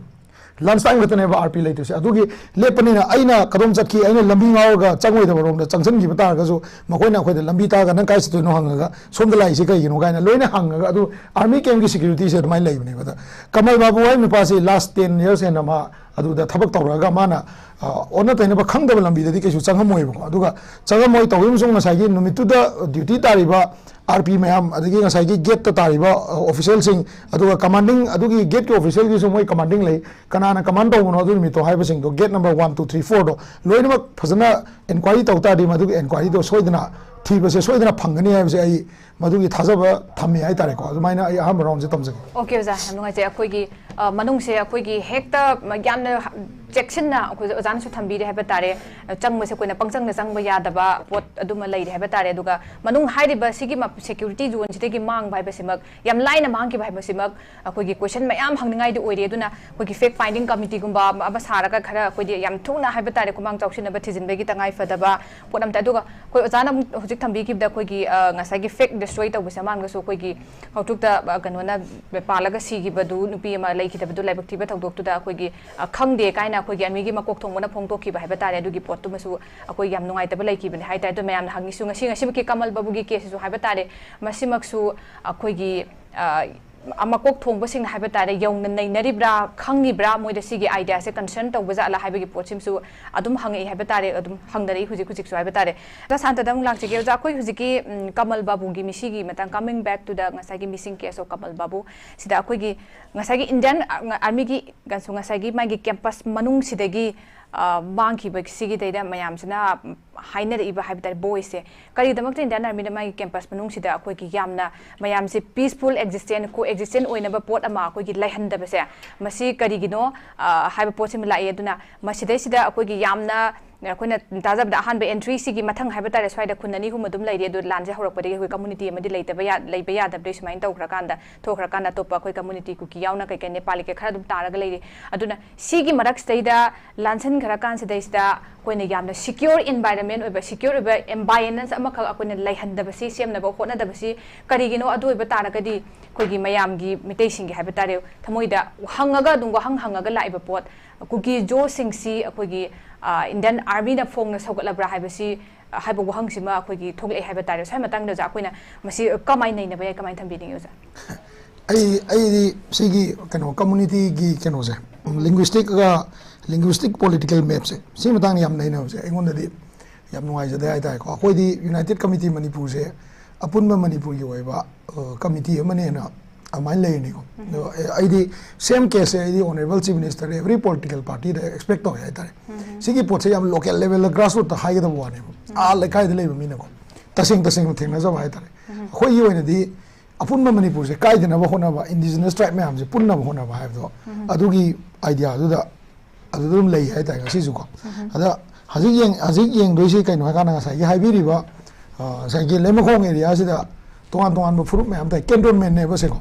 Lunch time ꯈꯛꯇꯅꯦꯕ RP ꯂꯩꯇꯣꯏꯁꯦ꯫ ꯑꯗꯨꯒꯤ ꯂꯦꯞꯄꯅꯤꯅ ꯑꯩꯅ ꯀꯗꯣꯝ ꯆꯠꯈꯤ, ꯑꯩꯅ ꯂꯝꯕꯤ ꯉꯥꯎꯔꯒ ꯆꯪꯉꯣꯏꯗꯕ ꯔꯣꯝꯗ ꯆꯪꯁꯤꯟꯈꯤꯕ ꯇꯥꯔꯒꯁꯨ, ꯃꯈꯣꯏꯅ ꯑꯩꯈꯣꯏꯗ ꯂꯝꯕꯤ ꯇꯥꯛꯑꯒ "ꯅꯪ ꯀꯥꯏ ꯆꯠꯇꯣꯏꯅꯣ?" ꯍꯪꯉꯒ, "ꯁꯣꯝꯗ ꯂꯥꯛꯏꯁꯦ ꯀꯩꯒꯤꯅꯣ?" ꯀꯥꯏꯅ ꯂꯣꯏꯅ ꯍꯪꯉꯒ, ꯑꯗꯨ Army campꯀꯤ securityꯁꯦ ꯑꯗꯨꯃꯥꯏꯅ ꯂꯩꯕꯅꯦꯕ꯫ ꯑꯗ ꯀꯃꯜ ꯕꯥꯕꯨ ꯍꯥꯏꯕ ꯅꯨꯄꯥꯁꯤ last ten years ꯍꯦꯟꯅ ꯃꯥ ꯑꯗꯨꯗ ꯊꯕꯛ ꯇꯧꯔꯛꯑꯒ ꯃꯥꯅ ꯑ, ꯑꯣꯟꯅ ꯇꯩꯅꯕ ꯈꯪꯗꯕ ꯂꯝꯕꯤꯗꯗꯤ ꯀꯩꯁꯨ ꯆꯪꯉꯝꯃꯣꯏꯕꯀꯣ꯫ ꯑꯗꯨꯒ ꯆꯪꯉꯝꯃꯣꯏ ꯇꯧꯕ ꯑꯃꯁꯨꯡ ꯉꯁꯥꯏꯒꯤ ꯅꯨꯃꯤꯠꯇꯨꯗ ꯗ꯭ꯌꯨꯇꯤ ꯇꯥꯔꯤꯕ ꯑꯥꯔ ꯄꯤ ꯃꯌꯥꯝ, ꯑꯗꯒꯤ ꯉꯁꯥꯏꯒꯤ ꯒꯦꯠꯇ ꯇꯥꯔꯤꯕ ꯑꯣꯐꯤꯁꯦꯜꯁꯤꯡ, ꯑꯗꯨꯒ ꯀꯃꯥꯟꯗꯤꯡ, ꯑꯗꯨꯒꯤ ꯒꯦꯠꯀꯤ ꯑꯣꯐꯤꯁꯦꯜꯒꯤꯁꯨ ꯃꯣꯏ ꯀꯃꯥꯟꯗꯤꯡ ꯂꯩ, ꯀꯅꯥꯅ ꯀꯃꯥꯟ ꯇꯧꯕꯅꯣ ꯑꯗꯨ ꯅꯨꯃꯤꯠꯇꯣ ꯍꯥꯏꯕꯁꯤꯡꯗꯣ, get number one, two, three, ꯐꯣꯔꯗꯣ ꯂꯣꯏꯅꯃꯛ ꯐꯖꯅ ꯏꯟꯀ꯭ꯋꯥꯏꯔꯤ ꯇꯧ ꯇꯥꯔꯗꯤ ꯃꯗꯨꯒꯤ ꯏꯟꯀ꯭ꯋꯥꯏꯔꯤꯗꯣ ꯁꯣꯏꯗꯅ ꯊꯤꯕꯁꯦ ꯁꯣꯏꯗꯅ ꯐꯪꯒꯅꯤ ꯍꯥꯏꯕꯁꯦ ꯑꯩ ꯃꯗꯨꯒꯤ ꯊꯥꯖꯕ ꯊꯝꯃꯤ ꯍꯥꯏꯇꯥꯔꯦꯀꯣ꯫ ꯑꯗꯨꯃꯥꯏꯅ ꯑꯩ ꯑꯍꯥꯟꯕ ꯔꯥꯎꯟꯁꯦ ꯇꯝꯖꯒꯦ꯫ ꯑꯣꯀꯦ ꯑꯣꯖꯥ, ꯌꯥꯝ ꯅꯨꯡꯉꯥꯏꯖꯩ꯫ ꯑꯩꯈꯣꯏꯒꯤ ꯑ, ꯃꯅꯨꯡꯁꯦ ꯑꯩꯈꯣꯏꯒꯤ ꯍꯦꯛꯇ ꯌꯥꯝꯅ ꯆꯦꯛꯁꯤꯟꯅ ꯑꯩꯈꯣꯏ ꯑꯣꯖꯥꯅꯁꯨ ꯊꯝꯕꯤꯔꯦ ꯍꯥꯏꯕ ꯇꯥꯔꯦ꯫ ꯆꯪꯕꯁꯦ ꯑꯩꯈꯣꯏꯅ ꯄꯪꯆꯪꯗ ꯆꯪꯕ ꯌꯥꯗꯕ ꯄꯣꯠ ꯑꯗꯨꯃ ꯂꯩꯔꯦ ꯍꯥꯏꯕ ꯇꯥꯔꯦ꯫ ꯑꯗꯨꯒ ꯃꯅꯨꯡ ꯍꯥꯏꯔꯤꯕ ꯁꯤꯒꯤ ꯁꯦꯀ꯭ꯌꯨꯔꯤꯇꯤ ꯖꯣꯟꯁꯤꯗꯒꯤ ꯃꯥꯡꯕ ꯍꯥꯏꯕꯁꯤꯃꯛ, ꯌꯥꯝ ꯂꯥꯏꯅ ꯃꯥꯡꯈꯤꯕ ꯍꯥꯏꯕꯁꯤꯃꯛ ꯑꯩꯈꯣꯏꯒꯤ ꯀꯣꯏꯁꯟ ꯃꯌꯥꯝ ꯍꯪꯅꯤꯡꯉꯥꯏꯗꯤ ꯑꯣꯏꯔꯤ꯫ ꯑꯗꯨꯅ ꯑꯩꯈꯣꯏꯒꯤ ꯐꯦꯛ ꯐꯥꯏꯟꯗꯤꯡ ꯀꯃꯤꯇꯤꯒꯨꯝꯕ ꯑꯃ ꯁꯥꯔꯒ ꯈꯔ ꯑꯩꯈꯣꯏꯗꯤ ꯌꯥꯝ ꯊꯨꯅ ꯍꯥꯏꯕ ꯇꯥꯔꯦ, ꯈꯨꯃꯥꯡ ꯆꯥꯎꯁꯤꯟꯅꯕ ꯊꯤꯖꯤꯟꯕꯒꯤ ꯇꯉꯥꯏ ꯐꯗꯕ ꯄꯣꯠ ꯑꯝꯇ꯫ ꯑꯗꯨꯒ ꯑꯩꯈꯣꯏ ꯑꯣꯖꯥꯅ ꯑꯃꯨꯛ ꯍꯧꯖꯤꯛ ꯊꯝꯕꯤꯈꯤꯕꯗ ꯑꯩꯈꯣꯏꯒꯤ ꯑ, ꯉꯁꯥꯏꯒꯤ ꯐꯦꯛ ꯗꯤꯁꯇ꯭ꯔꯣꯏ ꯇꯧꯕꯁꯦ ꯃꯥꯡꯒꯁꯨ ꯑꯩꯈꯣꯏꯒꯤ ꯍꯧꯇꯨꯛꯇ ꯑ, ꯀꯩꯅꯣꯅ ꯄꯥꯜꯂꯒ ꯁꯤꯈꯤꯕꯗꯨ, ꯅꯨꯄꯤ ꯑꯃ ꯂꯩꯈꯤꯗꯕꯗꯨ ꯂꯥꯏꯕꯛ ꯊꯤꯕ ꯊꯧꯗꯣꯛꯇꯨꯗ ꯑꯩꯈꯣꯏꯒꯤ ꯑ, ꯈꯪꯗꯦ ꯀꯥꯏꯅ ꯑꯩꯈꯣꯏꯒꯤ ꯑꯥꯔꯃꯤꯒꯤ ꯃꯀꯣꯛ ꯊꯣꯡꯕꯅ ꯐꯣꯡꯗꯣꯛꯈꯤꯕ ꯍꯥꯏꯕ ꯇꯥꯔꯦ꯫ ꯑꯗꯨꯒꯤ ꯄꯣꯠꯇꯨꯃꯁꯨ ꯑꯩꯈꯣꯏ ꯌꯥꯝ ꯅꯨꯡꯉꯥꯏꯇꯕ ꯂꯩꯈꯤꯕꯅꯦ ꯍꯥꯏ ꯇꯥꯔꯦ꯫ ꯑꯗꯣ ꯃꯌꯥꯝꯅ ꯍꯪꯉꯤꯁꯨ ꯉꯁꯤ, ꯉꯁꯤꯃꯛꯀꯤ ꯀꯃꯜ ꯕꯥꯕꯨꯒꯤ ꯀꯦꯁꯁꯤꯁꯨ ꯍꯥꯏꯕ ꯇꯥꯔꯦ, ꯃꯁꯤꯃꯛꯁꯨ ꯑꯩꯈꯣꯏꯒꯤ ꯑ, ꯃꯀꯣꯛ ꯊꯣꯡꯕꯁꯤꯡꯅ ꯍꯥꯏꯕ ꯇꯥꯔꯦ ꯌꯧꯅ ꯅꯩꯅꯔꯤꯕ꯭ꯔꯥ, ꯈꯪꯉꯤꯕ꯭ꯔꯥ, ꯃꯣꯏꯗ ꯁꯤꯒꯤ ꯑꯥꯏꯗꯤꯌꯥꯁꯦ ꯀꯟꯁꯔꯟ ꯇꯧꯕ ꯖꯥꯠꯂꯥ ꯍꯥꯏꯕꯒꯤ ꯄꯣꯠꯁꯤꯃꯁꯨ ꯑꯗꯨꯝ ꯍꯪꯉꯛꯏ ꯍꯥꯏꯕ ꯇꯥꯔꯦ, ꯑꯗꯨꯝ ꯍꯪꯅꯔꯛꯏ ꯍꯧꯖꯤꯛ ꯍꯧꯖꯤꯛꯁꯨ ꯍꯥꯏꯕ ꯇꯥꯔꯦ꯫ ꯑꯣꯖꯥ ꯁꯥꯟꯇꯗ ꯑꯃꯨꯛ ꯂꯥꯛꯆꯒꯦ꯫ ꯑꯣꯖꯥ, ꯑꯩꯈꯣꯏ ꯍꯧꯖꯤꯛꯀꯤ ꯎꯝ, ꯀꯃꯜ ꯕꯥꯕꯨꯒꯤ ꯃꯤꯁꯤꯒꯤ ꯃꯇꯥꯡ, coming back to the ꯉꯁꯥꯏꯒꯤ missing case of ꯀꯃꯜ ꯕꯥꯕꯨ ꯁꯤꯗ ꯑꯩꯈꯣꯏꯒꯤ ꯉꯁꯥꯏꯒꯤ ꯏꯟꯗꯤꯌꯟ ꯑꯥꯔꯃꯤꯒꯤ ꯉꯁꯥꯏꯒꯤ ꯃꯥꯒꯤ ꯀꯦꯝꯄꯁ ꯃꯅꯨꯡꯁꯤꯗꯒꯤ ꯑ, ꯃꯥꯡꯈꯤꯕꯁꯤꯒꯤꯗꯩꯗ ꯃꯌꯥꯝꯁꯤꯅ ꯍꯥꯏꯅꯔꯛꯏꯕ ꯍꯥꯏꯕ ꯇꯥꯔꯦ, ꯕꯣꯏꯁꯦ ꯀꯔꯤꯒꯤꯗꯃꯛꯇ ꯏꯟꯗꯤꯌꯟ ꯑꯥꯔꯃꯤꯅ ꯃꯥꯒꯤ ꯀꯦꯝꯄꯁ ꯃꯅꯨꯡꯁꯤꯗ ꯑꯩꯈꯣꯏꯒꯤ ꯌꯥꯝꯅ ꯃꯌꯥꯝꯁꯦ ꯄꯤꯁꯐꯨꯜ ꯑꯦꯛꯖꯤꯁꯇꯦꯟ, ꯀꯣ ꯑꯦꯛꯖꯤꯁꯇꯦꯟ ꯑꯣꯏꯅꯕ ꯄꯣꯠ ꯑꯃ ꯑꯩꯈꯣꯏꯒꯤ ꯂꯩꯍꯟꯗꯕꯁꯦ, ꯃꯁꯤ ꯀꯔꯤꯒꯤꯅꯣ ꯑ, ꯍꯥꯏꯕ ꯄꯣꯠꯁꯤꯃ ꯂꯥꯛꯏ꯫ ꯑꯗꯨꯅ ꯃꯁꯤꯗꯩꯁꯤꯗ ꯑꯩꯈꯣꯏꯒꯤ ꯌꯥꯝꯅ ꯑꯩꯈꯣꯏꯅ ꯇꯥꯖꯕꯗ ꯑꯍꯥꯟꯕ ꯑꯦꯟꯇ꯭ꯔꯤꯁꯤꯒꯤ ꯃꯊꯪ ꯍꯥꯏꯕ ꯇꯥꯔꯦ, ꯁ꯭ꯋꯥꯏꯗ ꯈꯨꯟ ꯑꯅꯤ ꯑꯍꯨꯝ ꯑꯗꯨꯝ ꯂꯩꯔꯤ꯫ ꯑꯗꯨ ꯂꯥꯟꯁꯦ ꯍꯧꯔꯛꯄꯗꯒꯤ ꯑꯩꯈꯣꯏ ꯀꯝꯃꯨꯅꯤꯇꯤ ꯑꯃꯗꯤ ꯂꯩꯇꯕ ꯌꯥ-, ꯂꯩꯕ ꯌꯥꯗꯕꯗꯒꯤ ꯁꯨꯃꯥꯏꯅ ꯇꯧꯈ꯭ꯔꯀꯥꯟꯗ, ꯊꯣꯛꯈ꯭ꯔꯀꯥꯟꯗ ꯑꯇꯣꯞꯄ ꯑꯩꯈꯣꯏ ꯀꯝꯃꯨꯅꯤꯇꯤ ꯀꯨꯀꯤ ꯌꯥꯎꯅ ꯀꯩ ꯀꯩ ꯅꯦꯄꯥꯂꯤ ꯀꯩ ꯈꯔ ꯑꯗꯨꯝ ꯇꯥꯔꯒ ꯂꯩꯔꯤ꯫ ꯑꯗꯨꯅ ꯁꯤꯒꯤ ꯃꯔꯛꯁꯤꯗꯩꯗ ꯂꯥꯟꯁꯟꯈ꯭ꯔ ꯀꯥꯟꯁꯤꯗꯩꯁꯤꯗ ꯑꯩꯈꯣꯏꯅ ꯌꯥꯝꯅ ꯁꯤꯀ꯭ꯌꯣꯔ ꯏꯟꯚꯥꯏꯔꯟꯃꯦꯟ ꯑꯣꯏꯕ, ꯁꯤꯀ꯭ꯌꯣꯔ ꯑꯣꯏꯕ ꯑꯦꯟꯚꯥꯏꯔꯟꯃꯦꯟ ꯑꯃꯈꯛ ꯑꯩꯈꯣꯏꯅ ꯂꯩꯍꯟꯗꯕꯁꯤ, ꯁꯦꯝꯅꯕ ꯍꯣꯠꯅꯗꯕꯁꯤ ꯀꯔꯤꯒꯤꯅꯣ? ꯑꯗꯨ ꯑꯣꯏꯕ ꯇꯥꯔꯒꯗꯤ ꯑꯩꯈꯣꯏꯒꯤ ꯃꯌꯥꯝꯒꯤ, ꯃꯤꯇꯩꯁꯤꯡꯒꯤ ꯍꯥꯏꯕ ꯇꯥꯔꯦ, ꯊꯃꯣꯏꯗ ꯍꯪꯉꯒ ꯑꯗꯨꯝ ꯋꯥꯍꯪ ꯍꯪꯉꯒ ꯂꯥꯛꯏꯕ ꯄꯣꯠ, ꯀꯨꯀꯤ ꯖꯣꯁꯤꯡꯁꯤ ꯑꯩꯈꯣꯏꯒꯤ, ꯑ, ꯏꯟꯗꯤꯌꯟ ꯑꯥꯔꯃꯤꯅ ꯐꯣꯡꯅ ꯁꯧꯒꯠꯂꯕ꯭ꯔꯥ ꯍꯥꯏꯕꯁꯤ, ꯑ, ꯍꯥꯏꯕ ꯋꯥꯍꯪꯁꯤꯃ ꯑꯩꯈꯣꯏꯒꯤ ꯊꯣꯛꯂꯛꯑꯦ ꯍꯥꯏꯕ ꯇꯥꯔꯦ꯫ ꯁ꯭ꯋꯥꯏ ꯃꯇꯥꯡꯗ ꯑꯣꯖꯥ ꯑꯩꯈꯣꯏꯅ ꯃꯁꯤ ꯀꯃꯥꯏꯅ ꯅꯩꯅꯕ ꯌꯥꯏ, ꯀꯃꯥꯏꯅ ꯊꯝꯕꯤꯅꯤꯡꯉꯤ ꯑꯣꯖꯥ? ꯑꯩ ꯑꯩꯗꯤ ꯁꯤꯒꯤ ꯀꯩꯅꯣ ꯀꯝꯃꯨꯅꯤꯇꯤꯒꯤ ꯀꯩꯅꯣꯁꯦ, ꯂꯤꯡꯒ꯭ꯋꯤꯁꯇꯤꯛꯒ ꯂꯤꯡꯒ꯭ꯋꯤꯁꯇꯤꯛ ꯄꯣꯂꯤꯇꯤꯀꯦꯜ ꯃꯦꯞꯁꯦ, ꯁꯤ ꯃꯇꯥꯡꯗ ꯌꯥꯝ ꯅꯩꯅꯕꯁꯦ ꯑꯩꯉꯣꯟꯗꯗꯤ ꯌꯥꯝ ꯅꯨꯡꯉꯥꯏꯖꯗꯦ ꯍꯥꯏꯇꯥꯔꯦꯀꯣ꯫ ꯑꯩꯈꯣꯏꯗꯤ ꯌꯨꯅꯥꯏꯇꯦꯠ ꯀꯃꯤꯇꯤ ꯃꯅꯤꯄꯨꯔꯁꯦ ꯑꯄꯨꯟꯕ ꯃꯅꯤꯄꯨꯔꯒꯤ ꯑꯣꯏꯕ ꯀꯃꯤꯇꯤ ꯑꯃꯅꯦꯅ ꯑꯗꯨꯃꯥꯏꯅ ꯂꯩꯔꯅꯤꯀꯣ꯫ ꯑꯗꯣ ꯑꯩꯗꯤ ꯁꯦꯝ ꯀꯦꯁꯁꯦ ꯑꯩꯗꯤ honourable chief minister every political ꯄꯥꯔꯇꯤꯗ ꯑꯦꯛꯁꯄꯦꯛ ꯇꯧꯋꯦ ꯍꯥꯏꯇꯥꯔꯦ꯫ ꯁꯤꯒꯤ ꯄꯣꯠꯁꯦ ꯌꯥꯝ ꯂꯣꯀꯦꯜ ꯂꯦꯚꯦꯜꯗ, ꯒ꯭ꯔꯥꯁꯔꯨꯠꯇ ꯍꯥꯏꯒꯗꯕ ꯋꯥꯅꯦꯕ, ꯑꯥ ꯂꯩꯀꯥꯏꯗ ꯂꯩꯕ ꯃꯤꯅꯀꯣ꯫ ꯇꯁꯦꯡ ꯇꯁꯦꯡꯅ ꯊꯦꯡꯅꯖꯕ ꯍꯥꯏꯇꯥꯔꯦ꯫ ꯑꯩꯈꯣꯏꯒꯤ ꯑꯣꯏꯅꯗꯤ ꯑꯄꯨꯟꯕ ꯃꯅꯤꯄꯨꯔꯁꯦ ꯀꯥꯏꯗꯅꯕ ꯍꯣꯠꯅꯕ, ꯏꯟꯗꯤꯖꯤꯅꯁ ꯇ꯭ꯔꯥꯏꯕ ꯃꯌꯥꯝꯁꯦ ꯄꯨꯟꯅꯕ ꯍꯣꯠꯅꯕ ꯍꯥꯏꯕꯗꯣ, ꯑꯗꯨꯒꯤ ꯑꯥꯏꯗꯤꯌꯥꯗꯨꯗ ꯑꯗꯨꯗ ꯑꯗꯨꯝ ꯂꯩ ꯍꯥꯏꯇꯥꯔꯦ ꯉꯁꯤꯁꯨꯀꯣ꯫ ꯑꯗ ꯍꯧꯖꯤꯛ ꯌꯦꯡ ꯍꯧꯖꯤꯛ ꯌꯦꯡꯗꯣꯏꯁꯤ ꯀꯩꯅꯣ ꯍꯥꯏꯀꯥꯟꯗ, ꯉꯁꯥꯏꯒꯤ ꯍꯥꯏꯕꯤꯔꯤꯕ, ꯑ, ꯉꯁꯥꯏꯒꯤ ꯂꯩꯃꯈꯣꯡ ꯑꯦꯔꯤꯌꯥꯁꯤꯗ ꯇꯣꯉꯥꯟ ꯇꯣꯉꯥꯟꯕ ꯐꯨꯔꯨꯞ ꯃꯌꯥꯝ ꯇꯥꯏ꯫ ꯀꯦꯟꯇꯣꯟꯃꯦꯟꯅꯦꯕ ꯁꯦꯀꯣ꯫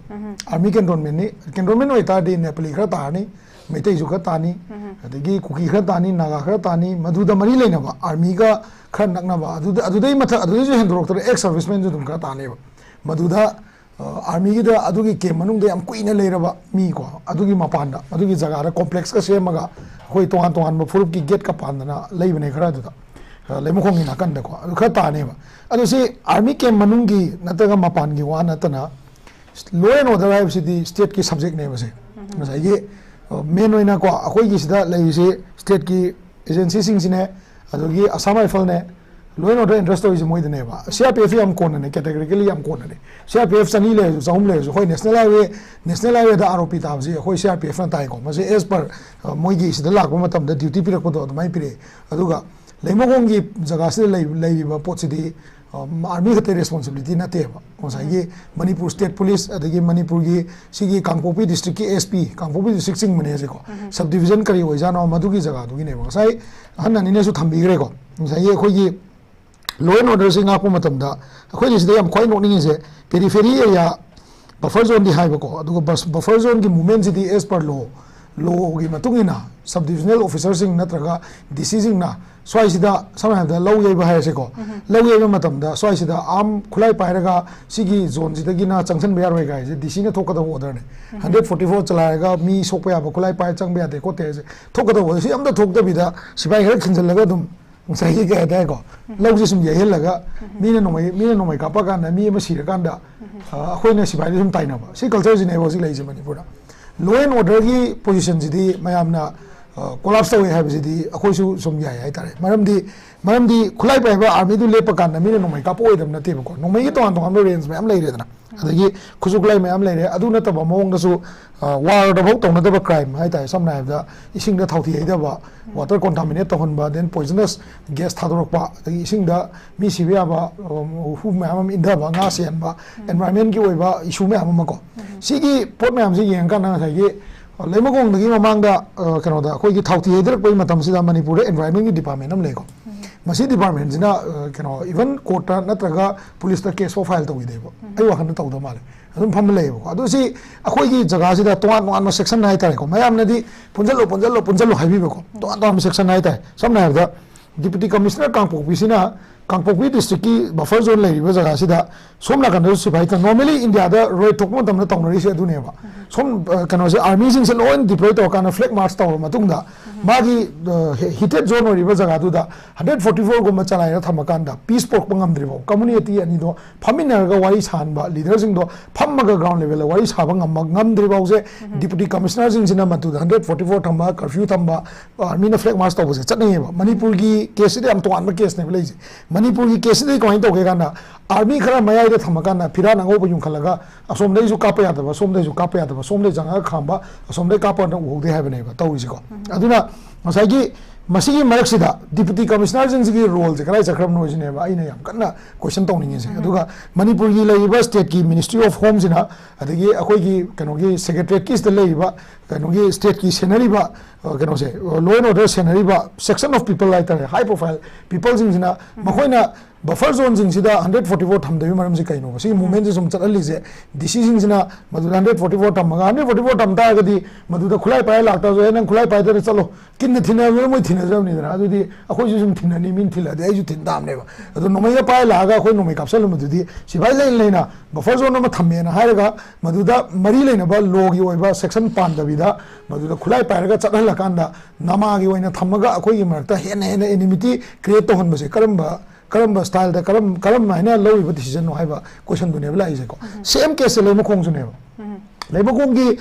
ꯑꯥꯔꯃꯤ ꯀꯦꯟꯇꯣꯟꯃꯦꯟꯅꯤ꯫ ꯀꯦꯟꯇꯣꯟꯃꯦꯟ ꯑꯣꯏꯇꯥꯔꯗꯤ ꯅꯦꯄꯥꯂꯤ ꯈꯔ ꯇꯥꯔꯅꯤ, ꯃꯩꯇꯩꯁꯨ ꯈꯔ ꯇꯥꯅꯤ, ꯑꯗꯒꯤ ꯀꯨꯀꯤ ꯈꯔ ꯇꯥꯅꯤ, ꯅꯥꯒꯥ ꯈꯔ ꯇꯥꯅꯤ, ꯃꯗꯨꯗ ꯃꯔꯤ ꯂꯩꯅꯕ, ꯑꯥꯔꯃꯤꯒ ꯈꯔ ꯅꯛꯅꯕ, ꯑꯗꯨꯗ, ꯑꯗꯨꯗꯩ ꯃꯊꯛ, ꯑꯗꯨꯗꯩꯁꯨ ꯍꯦꯟꯗꯣꯔꯛꯇꯅ ꯑꯦꯛꯁ ꯁꯔꯚꯤꯁꯃꯦꯟꯁꯨ ꯑꯗꯨꯝ ꯈꯔ ꯇꯥꯅꯦꯕ꯫ ꯃꯗꯨꯗ, ꯑ, ꯑꯥꯔꯃꯤꯒꯤꯗ ꯑꯗꯨꯒꯤ ꯀꯦꯝ ꯃꯅꯨꯡꯗ ꯌꯥꯝ ꯀꯨꯏꯅ ꯂꯩꯔꯕ ꯃꯤꯀꯣ, ꯑꯗꯨꯒꯤ ꯃꯄꯥꯟꯗ, ꯑꯗꯨꯒꯤ ꯖꯒꯥꯗ ꯀꯣꯝꯄ꯭ꯂꯦꯛꯁꯀ ꯁꯦꯝꯃꯒ ꯑꯩꯈꯣꯏ ꯇꯣꯉꯥꯟ ꯇꯣꯉꯥꯟꯕ ꯐꯨꯔꯨꯞꯀꯤ ꯒꯦꯠꯀ ꯄꯥꯟꯗꯅ ꯂꯩꯕꯅꯦ ꯈꯔ ꯑꯗꯨꯗ, ꯑ, ꯂꯩꯃꯈꯣꯡꯒꯤ ꯅꯥꯀꯟꯗꯀꯣ, ꯑꯗꯨ ꯈꯔ ꯇꯥꯅꯦꯕ꯫ ꯑꯗꯨ ꯁꯤ ꯑꯥꯔꯃꯤ ꯀꯦꯝ ꯃꯅꯨꯡꯒꯤ ꯅꯠꯇ꯭ꯔꯒ ꯃꯄꯥꯟꯒꯤ ꯋꯥ ꯅꯠꯇꯅ, ꯂꯣ ꯑꯦꯟ ꯑꯣꯔꯗꯔ ꯍꯥꯏꯕꯁꯤꯗꯤ ꯁ꯭ꯇꯦꯠꯀꯤ ꯁꯕꯖꯦꯛꯅꯦꯕ ꯁꯦ꯫ ꯉꯁꯥꯏꯒꯤ, ꯑ, ꯃꯦꯟ ꯑꯣꯏꯅꯀꯣ ꯑꯩꯈꯣꯏꯒꯤ ꯁꯤꯗ ꯂꯩꯔꯤꯁꯤ ꯁ꯭ꯇꯦꯠꯀꯤ ꯑꯦꯖꯦꯟꯁꯤꯁꯤꯡꯁꯤꯅꯦ, ꯑꯗꯒꯤ ꯑꯁꯥꯝ ꯔꯥꯏꯐꯜꯅꯦ, ꯂꯣ ꯑꯦꯟ ꯑꯣꯔꯗꯔ ꯑꯦꯟꯇ꯭ꯔꯁ ꯇꯧꯔꯤꯁꯦ ꯃꯣꯏꯗꯅꯦꯕ꯫ ꯁꯤ ꯑꯥꯔ ꯄꯤ ꯑꯦꯐ ꯌꯥꯝ ꯀꯣꯟꯅꯅꯦ, ꯀꯦꯇꯦꯒꯣꯔꯤꯀꯦꯂꯤ ꯌꯥꯝ ꯀꯣꯟꯅꯅꯦ꯫ ꯁꯤ ꯑꯥꯔ ꯄꯤ ꯑꯦꯐ ꯆꯅꯤ ꯂꯩꯔꯁꯨ, ꯆꯍꯨꯝ ꯂꯩꯔꯁꯨ, ꯍꯣꯏ, ꯅꯦꯁꯅꯦꯜ ꯍꯥꯏꯋꯦ, ꯅꯦꯁꯅꯦꯜ ꯍꯥꯏꯋꯦꯗ ꯑꯥꯔ ꯑꯣ ꯄꯤ ꯇꯥꯕꯁꯤ ꯑꯩꯈꯣꯏ ꯁꯤ ꯑꯥꯔ ꯄꯤ ꯑꯦꯐꯅ ꯇꯥꯏꯀꯣ꯫ ꯃꯁꯤ ꯑꯦꯁ ꯄꯔ, ꯑ, ꯃꯣꯏꯒꯤ ꯁꯤꯗ ꯂꯥꯛꯄ ꯃꯇꯝꯗ ꯗ꯭ꯌꯨꯇꯤ ꯄꯤꯔꯛꯄꯗꯣ ꯑꯗꯨꯃꯥꯏꯅ ꯄꯤꯔꯛꯑꯦ꯫ ꯑꯗꯨꯒ ꯂꯩꯃꯈꯣꯡꯒꯤ ꯖꯒꯥꯁꯤꯗ ꯂꯩ-, ꯂꯩꯔꯤꯕ ꯄꯣꯠꯁꯤꯗꯤ, ꯑ, ꯑꯥꯔꯃꯤ ꯈꯛꯇꯒꯤ ꯔꯦꯁꯄꯣꯟꯁꯤꯕꯤꯂꯤꯇꯤ ꯅꯠꯇꯦꯕ꯫ ꯉꯁꯥꯏꯒꯤ ꯃꯅꯤꯄꯨꯔ ꯁ꯭ꯇꯦꯠ ꯄꯨꯂꯤꯁ, ꯑꯗꯒꯤ ꯃꯅꯤꯄꯨꯔꯒꯤ ꯁꯤꯒꯤ ꯀꯥꯡꯄꯣꯛꯄꯤ ꯗꯤꯁꯇ꯭ꯔꯤꯛꯀꯤ ꯑꯦꯁ ꯄꯤ, ꯀꯥꯡꯄꯣꯛꯄꯤ ꯗꯤꯁꯇ꯭ꯔꯤꯛ ꯆꯤꯡꯕꯅꯦ ꯍꯧꯖꯤꯛꯀꯣ, ꯁꯕ ꯗꯤꯕꯤꯖꯟ ꯀꯔꯤ ꯑꯣꯏꯖꯥꯠꯅꯣ, ꯃꯗꯨꯒꯤ ꯖꯒꯥꯗꯨꯒꯤꯅꯦꯕ꯫ ꯉꯁꯥꯏ ꯑꯍꯟ ꯑꯅꯤꯅꯁꯨ ꯊꯝꯕꯤꯈ꯭ꯔꯦꯀꯣ, ꯉꯁꯥꯏꯒꯤ ꯑꯩꯈꯣꯏꯒꯤ ꯂꯣ ꯑꯦꯟ ꯑꯣꯔꯗꯔꯁꯤ ꯉꯥꯛꯄ ꯃꯇꯝꯗ ꯑꯩꯈꯣꯏꯒꯤ ꯁꯤꯗ ꯌꯥꯝ ꯈ꯭ꯋꯥꯏ ꯅꯣꯛꯅꯤꯡꯉꯤꯁꯦ, ꯄꯦꯔꯤꯐꯦꯔꯤ ꯑꯦꯔꯤꯌꯥ ꯕꯐꯔ ꯖꯣꯟꯗꯤ ꯍꯥꯏꯕꯀꯣ, ꯑꯗꯨꯒ ꯕꯐꯔ ꯖꯣꯟꯒꯤ ꯃꯨꯞꯃꯦꯟꯁꯤꯗꯤ ꯑꯦꯁ ꯄꯔ ꯂꯣ, ꯂꯣꯒꯤ ꯃꯇꯨꯡ ꯏꯟꯅ ꯁꯕ ꯗꯤꯕꯤꯖꯅꯦꯜ ꯑꯣꯐꯤꯁꯔꯁꯤꯡ ꯅꯠꯇ꯭ꯔꯒ ꯗꯤ ꯁꯤꯁꯤꯡꯅ ꯁ꯭ꯋꯥꯏꯁꯤꯗ, ꯁꯝꯅ ꯍꯥꯏꯔꯕꯗ, ꯂꯧ ꯌꯩꯕ ꯍꯥꯏꯔꯁꯤꯀꯣ, ꯂꯧ ꯌꯩꯕ ꯃꯇꯝꯗ ꯁ꯭ꯋꯥꯏꯁꯤꯗ ꯑꯥꯔꯝ ꯈꯨꯠꯂꯥꯏ ꯄꯥꯏꯔꯒ ꯁꯤꯒꯤ ꯖꯣꯟꯁꯤꯗꯒꯤꯅ ꯆꯪꯁꯤꯟꯕ ꯌꯥꯔꯣꯏ ꯀꯥꯏꯁꯦ ꯗꯤ ꯁꯤꯅ ꯊꯣꯛꯀꯗꯕ ꯑꯣꯔꯗꯔꯅꯦ꯫ ꯍꯟꯗ꯭ꯔꯦꯠ ꯐꯣꯔꯇꯤ ꯐꯣꯔ ꯆꯂꯥꯏꯔꯒ ꯃꯤ ꯁꯣꯛꯄ ꯌꯥꯕ ꯈꯨꯠꯂꯥꯏ ꯄꯥꯏꯔ ꯆꯪꯕ ꯌꯥꯗꯦ ꯈꯣꯠꯇꯦ ꯍꯥꯏꯁꯦ ꯊꯣꯛꯀꯗꯕ ꯑꯣꯔꯗꯔ, ꯁꯤ ꯑꯝꯇ ꯊꯣꯛꯇꯕꯤꯗ ꯁꯤꯐꯥꯏ ꯈꯔ ꯈꯤꯟꯖꯜꯂꯒ ꯑꯗꯨꯝ ꯉꯁꯥꯏꯒꯤ ꯀꯩ ꯍꯥꯏꯇꯥꯔꯦꯀꯣ, ꯂꯧꯁꯦ ꯁꯨꯝ ꯌꯩꯍꯜꯂꯒ ꯃꯤꯅ ꯅꯣꯡꯃꯩ ꯃꯤꯅ ꯅꯣꯡꯃꯩ ꯀꯥꯞꯄ ꯀꯥꯟꯗ ꯃꯤ ꯑꯃ ꯁꯤꯔꯀꯥꯟꯗ, ꯑ, ꯑꯩꯈꯣꯏꯅ ꯁꯤꯐꯥꯏꯗ ꯁꯨꯝ ꯇꯥꯏꯅꯕ, ꯁꯤ ꯀꯜꯆꯔꯁꯤꯅꯦꯕ ꯍꯧꯖꯤꯛ ꯂꯩꯔꯤꯁꯦ ꯃꯅꯤꯄꯨꯔꯗ꯫ Law and orderꯒꯤ positionꯁꯤꯗꯤ ꯃꯌꯥꯝꯅ, ꯑ, collapse ꯇꯧꯋꯦ ꯍꯥꯏꯕꯁꯤꯗꯤ ꯑꯩꯈꯣꯏꯁꯨ ꯁꯨꯝ ꯌꯥꯏ ꯍꯥꯏꯇꯥꯔꯦ꯫ ꯃꯔꯝꯗꯤ ꯃꯔꯝꯗꯤ ꯈꯨꯠꯂꯥꯏ ꯄꯥꯏꯕ armyꯗꯨ ꯂꯦꯞꯄ ꯀꯥꯟꯗ ꯃꯤꯅ ꯅꯣꯡꯃꯩ ꯀꯥꯞꯄꯛꯑꯣꯏꯗꯕ ꯅꯠꯇꯦꯕꯀꯣ꯫ ꯅꯣꯡꯃꯩꯒꯤ ꯇꯣꯉꯥꯟ ꯇꯣꯉꯥꯟꯕ range ꯃꯌꯥꯝ ꯂꯩꯔꯦꯗꯅ꯫ ꯑꯗꯒꯤ ꯈꯨꯠꯁꯨ ꯈꯨꯠꯂꯥꯏ ꯃꯌꯥꯝ ꯂꯩꯔꯦ꯫ ꯑꯗꯨ ꯅꯠꯇꯕ ꯃꯑꯣꯡꯗꯁꯨ, ꯑ, warꯗꯐꯥꯎ ꯇꯧꯅꯗꯕ crime ꯍꯥꯏꯇꯥꯔꯦ꯫ ꯁꯝꯅ ꯍꯥꯏꯔꯕꯗ ꯏꯁꯤꯡꯗ ꯊꯥꯎꯊꯤ ꯍꯩꯗꯕ, water contaminate ꯇꯧꯍꯟꯕ, then poisonous gas ꯊꯥꯗꯣꯔꯛꯄ, ꯑꯗꯒꯤ ꯏꯁꯤꯡꯗ ꯃꯤ ꯁꯤꯕ ꯌꯥꯕ, ꯎꯝ, ꯍꯨ ꯃꯌꯥꯝ ꯑꯃ ꯏꯟꯊꯕ, ꯉꯥ ꯆꯦꯟꯕ, environmentꯀꯤ ꯑꯣꯏꯕ issue ꯃꯌꯥꯝ ꯑꯃ ꯀꯣ꯫ ꯁꯤꯒꯤ ꯄꯣꯠ ꯃꯌꯥꯝꯁꯦ ꯌꯦꯡꯉꯀꯥꯟꯗ ꯉꯁꯥꯏꯒꯤ ꯂꯩꯃꯈꯣꯡꯗꯒꯤ ꯃꯃꯥꯡꯗ, ꯑ, ꯀꯩꯅꯣꯗ ꯑꯩꯈꯣꯏꯒꯤ ꯊꯥꯎꯊꯤ ꯍꯩꯊꯔꯛꯄꯒꯤ ꯃꯇꯝꯁꯤꯗ ꯃꯅꯤꯄꯨꯔꯗ environmentꯀꯤ department ꯑꯃ ꯂꯩꯀꯣ꯫ ꯃꯁꯤ departmentꯁꯤꯅ, ꯑ, ꯀꯩꯅꯣ, even courtꯇ ꯅꯠꯇ꯭ꯔꯒ policeꯇ case ꯐꯥꯎ file ꯇꯧꯈꯤꯗꯦꯕ꯫ ꯑꯩ ꯋꯥꯈꯜꯗ ꯇꯧꯗꯕ ꯃꯥꯜꯂꯦ꯫ ꯑꯗꯨꯝ ꯐꯝꯕ ꯂꯩꯌꯦꯕꯀꯣ꯫ ꯑꯗꯣ ꯁꯤ ꯑꯩꯈꯣꯏꯒꯤ ꯖꯒꯥꯁꯤꯗ ꯇꯣꯉꯥꯟ ꯇꯣꯉꯥꯟꯕ section ꯍꯥꯏꯇꯥꯔꯦꯀꯣ꯫ ꯃꯌꯥꯝꯅꯗꯤ "ꯄꯨꯟꯁꯤꯜꯂꯣ, ꯄꯨꯟꯁꯤꯜꯂꯣ, ꯄꯨꯟꯁꯤꯜꯂꯣ" ꯍꯥꯏꯕꯤꯕꯀꯣ꯫ ꯇꯣꯉꯥꯟ ꯇꯣꯉꯥꯟꯕ section ꯍꯥꯏꯇꯥꯔꯦ꯫ ꯁꯝꯅ ꯍꯥꯏꯔꯕꯗ deputy commissioner ꯀꯥꯡꯄꯣꯛꯄꯤꯁꯤꯅ ꯀꯥꯡꯄꯣꯛꯄꯤ districtꯀꯤ buffer zone ꯂꯩꯔꯤꯕ ꯖꯒꯥꯁꯤꯗ ꯁꯣꯝ ꯅꯥꯀꯟꯗꯁꯨ ꯁꯤꯐꯥꯏ ꯊꯝ-, normally Indiaꯗ raid ꯊꯣꯛꯄ ꯃꯇꯝꯗ ꯇꯧꯅꯔꯤꯁꯦ ꯑꯗꯨꯅꯦꯕ꯫ ꯁꯣꯝ, ꯑ, ꯀꯩꯅꯣꯁꯦ, armyꯁꯤꯡꯁꯦ ꯂꯣꯏꯅ deploy ꯇꯧꯔꯀꯥꯟꯗ flag march ꯇꯧꯔꯕ ꯃꯇꯨꯡꯗ ꯃꯥꯒꯤ, ꯑ, he-, heated zone ꯑꯣꯏꯔꯤꯕ ꯖꯒꯥꯗꯨꯗ hundred forty fourꯒꯨꯝꯕ ꯆꯂꯥꯏꯔ ꯊꯝꯃꯀꯥꯟꯗ peace ꯄꯨꯔꯛꯄ ꯉꯝꯗ꯭ꯔꯤꯐꯥꯎ community ꯑꯅꯤꯗꯣ ꯐꯝꯃꯤꯟꯅꯔꯒ ꯋꯥꯔꯤ ꯁꯥꯍꯟꯕ, leaderꯁꯤꯡꯗꯣ ꯐꯝꯃꯒ ground levelꯗ ꯋꯥꯔꯤ ꯁꯥꯕ ꯉꯝꯕ, ꯉꯝꯗ꯭ꯔꯤꯐꯥꯎꯁꯦ deputy commissionerꯁꯤꯡꯁꯤꯅ ꯃꯗꯨꯗ hundred forty four ꯊꯝꯕ, curfew ꯊꯝꯕ, armyꯅ flag march ꯇꯧꯕꯁꯦ ꯆꯠꯅꯩꯌꯦꯕ꯫ ꯃꯅꯤꯄꯨꯔꯒꯤ caseꯁꯤꯗ ꯌꯥꯝ ꯇꯣꯉꯥꯟꯕ caseꯅꯦꯕ ꯂꯩꯔꯤꯁꯦ꯫ ꯃꯅꯤꯄꯨꯔꯒꯤ caseꯁꯤꯗꯤ ꯀꯃꯥꯏꯅ ꯇꯧꯒꯦ ꯀꯥꯟꯗ, army ꯈꯔ ꯃꯌꯥꯏꯗ ꯊꯝꯃꯀꯥꯟꯗ ꯐꯤꯔꯥꯟ ꯑꯉꯧꯕ ꯌꯨꯡꯈꯠꯂꯒ ꯑꯁꯣꯝꯗꯩꯁꯨ ꯀꯥꯞꯄ ꯌꯥꯗꯕ, ꯁꯣꯝꯗꯩꯁꯨ ꯀꯥꯞꯄ ꯌꯥꯗꯕ, ꯁꯣꯝꯗꯩ ꯆꯪꯉꯒ ꯈꯥꯝꯕ, ꯑꯁꯣꯝꯗꯩ ꯀꯥꯞꯄꯅ ꯎꯍꯧꯗꯦ ꯍꯥꯏꯕꯅꯦꯕ ꯇꯧꯔꯤꯁꯤꯀꯣ꯫ ꯑꯗꯨꯅ ꯉꯁꯥꯏꯒꯤ ꯃꯁꯤꯒꯤ ꯃꯔꯛꯁꯤꯗ deputy commissionerꯁꯤꯡꯁꯤꯒꯤ roleꯁꯦ ꯀꯗꯥꯏ ꯆꯠꯈ꯭ꯔꯕꯅꯣ ꯁꯤꯅꯦꯕ ꯑꯩꯅ ꯌꯥꯝ ꯀꯟꯅ question ꯇꯧꯅꯤꯡꯉꯤꯁꯦ꯫ ꯑꯗꯨꯒ ꯃꯅꯤꯄꯨꯔꯒꯤ ꯂꯩꯔꯤꯕ stateꯀꯤ Ministry of Homeꯁꯤꯅ, ꯑꯗꯒꯤ ꯑꯩꯈꯣꯏꯒꯤ ꯀꯩꯅꯣꯒꯤ secretariatꯀꯤꯁꯤꯗ ꯂꯩꯔꯤꯕ ꯀꯩꯅꯣꯒꯤ stateꯀꯤ ꯁꯦꯟꯅꯔꯤꯕ, ꯑ, ꯀꯩꯅꯣꯁꯦ, ꯑ, law and order ꯁꯦꯟꯅꯔꯤꯕ section of people ꯍꯥꯏꯇꯥꯔꯦ, high profile peopleꯁꯤꯡꯁꯤꯅ ꯃꯈꯣꯏꯅ buffer zoneꯁꯤꯡꯁꯤꯗ hundred forty four ꯊꯝꯗꯕꯒꯤ ꯃꯔꯝꯁꯤ ꯀꯩꯅꯣꯕ? ꯁꯤꯒꯤ movementꯁꯤ ꯁꯨꯝ ꯆꯠꯍꯜꯂꯤꯁꯦ DCꯁꯤꯡꯁꯤꯅ ꯃꯗꯨꯗ hundred forty four ꯊꯝꯃꯒ, hundred forty four ꯊꯝ ꯇꯥꯔꯒꯗꯤ ꯃꯗꯨꯗ ꯈꯨꯠꯂꯥꯏ ꯄꯥꯏꯔ ꯂꯥꯛꯇꯥꯔꯁꯨ, "ꯑꯦ, ꯅꯪ ꯈꯨꯠꯂꯥꯏ ꯄꯥꯏꯗꯅ ꯆꯠꯂꯣ, ꯀꯤꯟꯅ ꯊꯤꯟꯅꯔꯕꯅꯤꯅ ꯃꯣꯏ ꯊꯤꯟꯅꯖꯕꯅꯤꯗꯅ, ꯑꯗꯨꯗꯤ ꯑꯩꯈꯣꯏꯁꯨ ꯁꯨꯝ ꯊꯤꯟꯅꯅꯤ, ꯃꯤꯅ ꯊꯤꯜꯂꯛꯑꯗꯤ ꯑꯩꯁꯨ ꯊꯤꯟ ꯇꯥꯕꯅꯦꯕ"꯫ ꯑꯗꯣ ꯅꯣꯡꯃꯩꯒ ꯄꯥꯏꯔ ꯂꯥꯛꯑꯒ ꯑꯩꯈꯣꯏ ꯅꯣꯡꯃꯩ ꯀꯥꯞꯁꯜꯂꯝꯕꯗꯨꯗꯤ ꯁꯤꯐꯥꯏ ꯂꯩꯅ ꯂꯩꯅ buffer zone ꯑꯃ ꯊꯝꯃꯦꯅ ꯍꯥꯏꯔꯒ ꯃꯗꯨꯗ ꯃꯔꯤ ꯂꯩꯅꯕ lawꯒꯤ ꯑꯣꯏꯕ section ꯄꯥꯟꯗꯕꯤꯗ ꯃꯗꯨꯗ ꯈꯨꯠꯂꯥꯏ ꯄꯥꯏꯔꯒ ꯆꯠꯍꯜꯂꯀꯥꯟꯗ ꯅꯃꯥꯒꯤ ꯑꯣꯏꯅ ꯊꯝꯃꯒ ꯑꯩꯈꯣꯏꯒꯤ ꯃꯔꯛꯇ ꯍꯦꯟꯅ ꯍꯦꯟꯅ enmity create ꯇꯧꯍꯟꯕꯁꯦ ꯀꯔꯝꯕ, ꯀꯔꯝꯕ ꯁ꯭ꯇꯥꯏꯜꯗ, ꯀꯔꯝ ꯀꯔꯝ ꯍꯥꯏꯅ ꯂꯧꯔꯤꯕ decision ꯅꯣ ꯍꯥꯏꯕ question ꯗꯨꯅꯦꯕ ꯂꯥꯛꯏꯁꯦꯀꯣ꯫ Same case ꯁꯦ ꯂꯩꯃꯈꯣꯡꯁꯨꯅꯦꯕ꯫ ꯂꯩꯃꯈꯣꯡꯒꯤ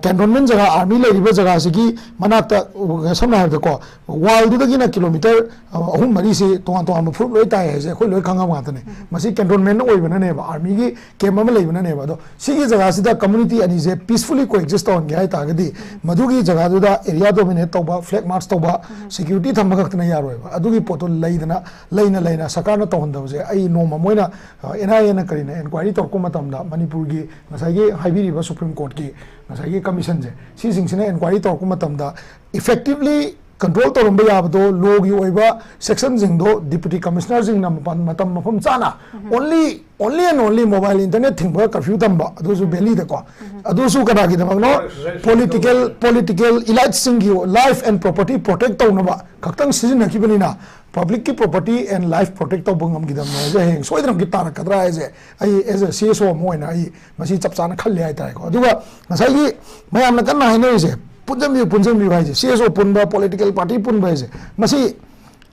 ꯀꯦꯟꯇꯣꯟꯃꯦꯟ ꯖꯒꯥ, ꯑꯥꯔꯃꯤ ꯂꯩꯔꯤꯕ ꯖꯒꯥꯁꯤꯒꯤ ꯃꯅꯥꯛꯇ, ꯁꯝꯅ ꯍꯥꯏꯔꯕꯗꯀꯣ, ꯋꯥꯜꯗꯨꯗꯒꯤꯅ ꯀꯤꯂꯣꯃꯤꯇꯔ ꯑꯍꯨꯝ ꯃꯔꯤꯁꯤ ꯇꯣꯉꯥꯟ ꯇꯣꯉꯥꯟꯕ ꯐꯨꯔꯨꯞ ꯂꯣꯏ ꯇꯥꯏ ꯍꯥꯏꯁꯦ ꯑꯩꯈꯣꯏ ꯂꯣꯏ ꯈꯪꯉꯕ ꯉꯥꯛꯇꯅꯦ꯫ ꯃꯁꯤ ꯀꯦꯟꯇꯣꯟꯃꯦꯟ ꯑꯣꯏꯕꯅꯅꯦꯕ, ꯑꯥꯔꯃꯤꯒꯤ ꯀꯦꯝꯞ ꯑꯃ ꯂꯩꯕꯅꯅꯦꯕ꯫ ꯑꯗꯣ ꯁꯤꯒꯤ ꯖꯒꯥꯁꯤꯗ community ꯑꯅꯤꯁꯦ peacefully coexist ꯇꯧꯍꯟꯒꯦ ꯍꯥꯏ ꯇꯥꯔꯒꯗꯤ, ꯃꯗꯨꯒꯤ ꯖꯒꯥꯗꯨꯗ area dominate ꯇꯧꯕ, flag march ꯇꯧꯕ, security ꯊꯝꯕ ꯈꯛꯇꯅ ꯌꯥꯔꯣꯏꯕ꯫ ꯑꯗꯨꯒꯤ ꯄꯣꯠꯇꯣ ꯂꯩꯗꯅ, ꯂꯩꯅ ꯂꯩꯅ ꯁꯔꯀꯥꯔꯅ ꯇꯧꯍꯟꯗꯕꯁꯦ ꯑꯩ ꯅꯣꯡꯃ ꯃꯣꯏꯅ, ꯑ, NIA ꯅ ꯀꯔꯤꯅ enquiry ꯇꯧꯔꯛꯄ ꯃꯇꯝꯗ ꯃꯅꯤꯄꯨꯔꯒꯤ ꯉꯁꯥꯏꯒꯤ ꯍꯥꯏꯕꯤꯔꯤꯕ Supreme Court ꯀꯤ ꯉꯁꯥꯏꯒꯤ commission ꯁꯦ, ꯁꯤꯁꯤꯡꯁꯤꯅ enquiry ꯇꯧꯔꯛꯄ ꯃꯇꯝꯗ effectively control ꯇꯧꯔꯝꯕ ꯌꯥꯕꯗꯣ, law ꯒꯤ ꯑꯣꯏꯕ section ꯁꯤꯡꯗꯣ deputy commissioner ꯁꯤꯡꯅ ꯃꯄꯥꯟ, ꯃꯇꯝ ꯃꯐꯝ ꯆꯥꯅ only, only and only mobile internet ꯊꯤꯡꯕ, curfew ꯊꯝꯕ, ꯑꯗꯨꯁꯨ ꯚꯦꯂꯤꯗꯀꯣ, ꯑꯗꯨꯁꯨ ꯀꯅꯥꯒꯤꯗꯃꯛꯅꯣ? Political, political elite ꯁꯤꯡꯒꯤ life and property protect ꯇꯧꯅꯕ ꯈꯛꯇꯪ ꯁꯤꯖꯤꯟꯅꯈꯤꯕꯅꯤꯅ, public ꯀꯤ property and life protect ꯇꯧꯕ ꯉꯝꯈꯤꯗꯕꯅꯦ ꯍꯥꯏꯁꯦ ꯍꯌꯦꯡ ꯁꯣꯏꯗꯅꯃꯛꯀꯤ ꯇꯥꯔꯛꯀꯗ꯭ꯔꯥ ꯍꯥꯏꯁꯦ ꯑꯩ as a C S O ꯑꯃ ꯑꯣꯏꯅ ꯑꯩ ꯃꯁꯤ ꯆꯞ ꯆꯥꯅ ꯈꯜꯂꯤ ꯍꯥꯏꯇꯥꯔꯦꯀꯣ꯫ ꯑꯗꯨꯒ ꯉꯁꯥꯏꯒꯤ ꯃꯌꯥꯝꯅ ꯀꯟꯅ ꯍꯥꯏꯅꯔꯤꯁꯦ, ꯄꯨꯟꯁꯤꯟꯕꯤꯌꯨ, ꯄꯨꯟꯁꯤꯟꯕꯤꯌꯨ ꯍꯥꯏꯁꯦ, C S O ꯄꯨꯟꯕ, political party ꯄꯨꯟꯕ ꯍꯥꯏꯁꯦ, ꯃꯁꯤ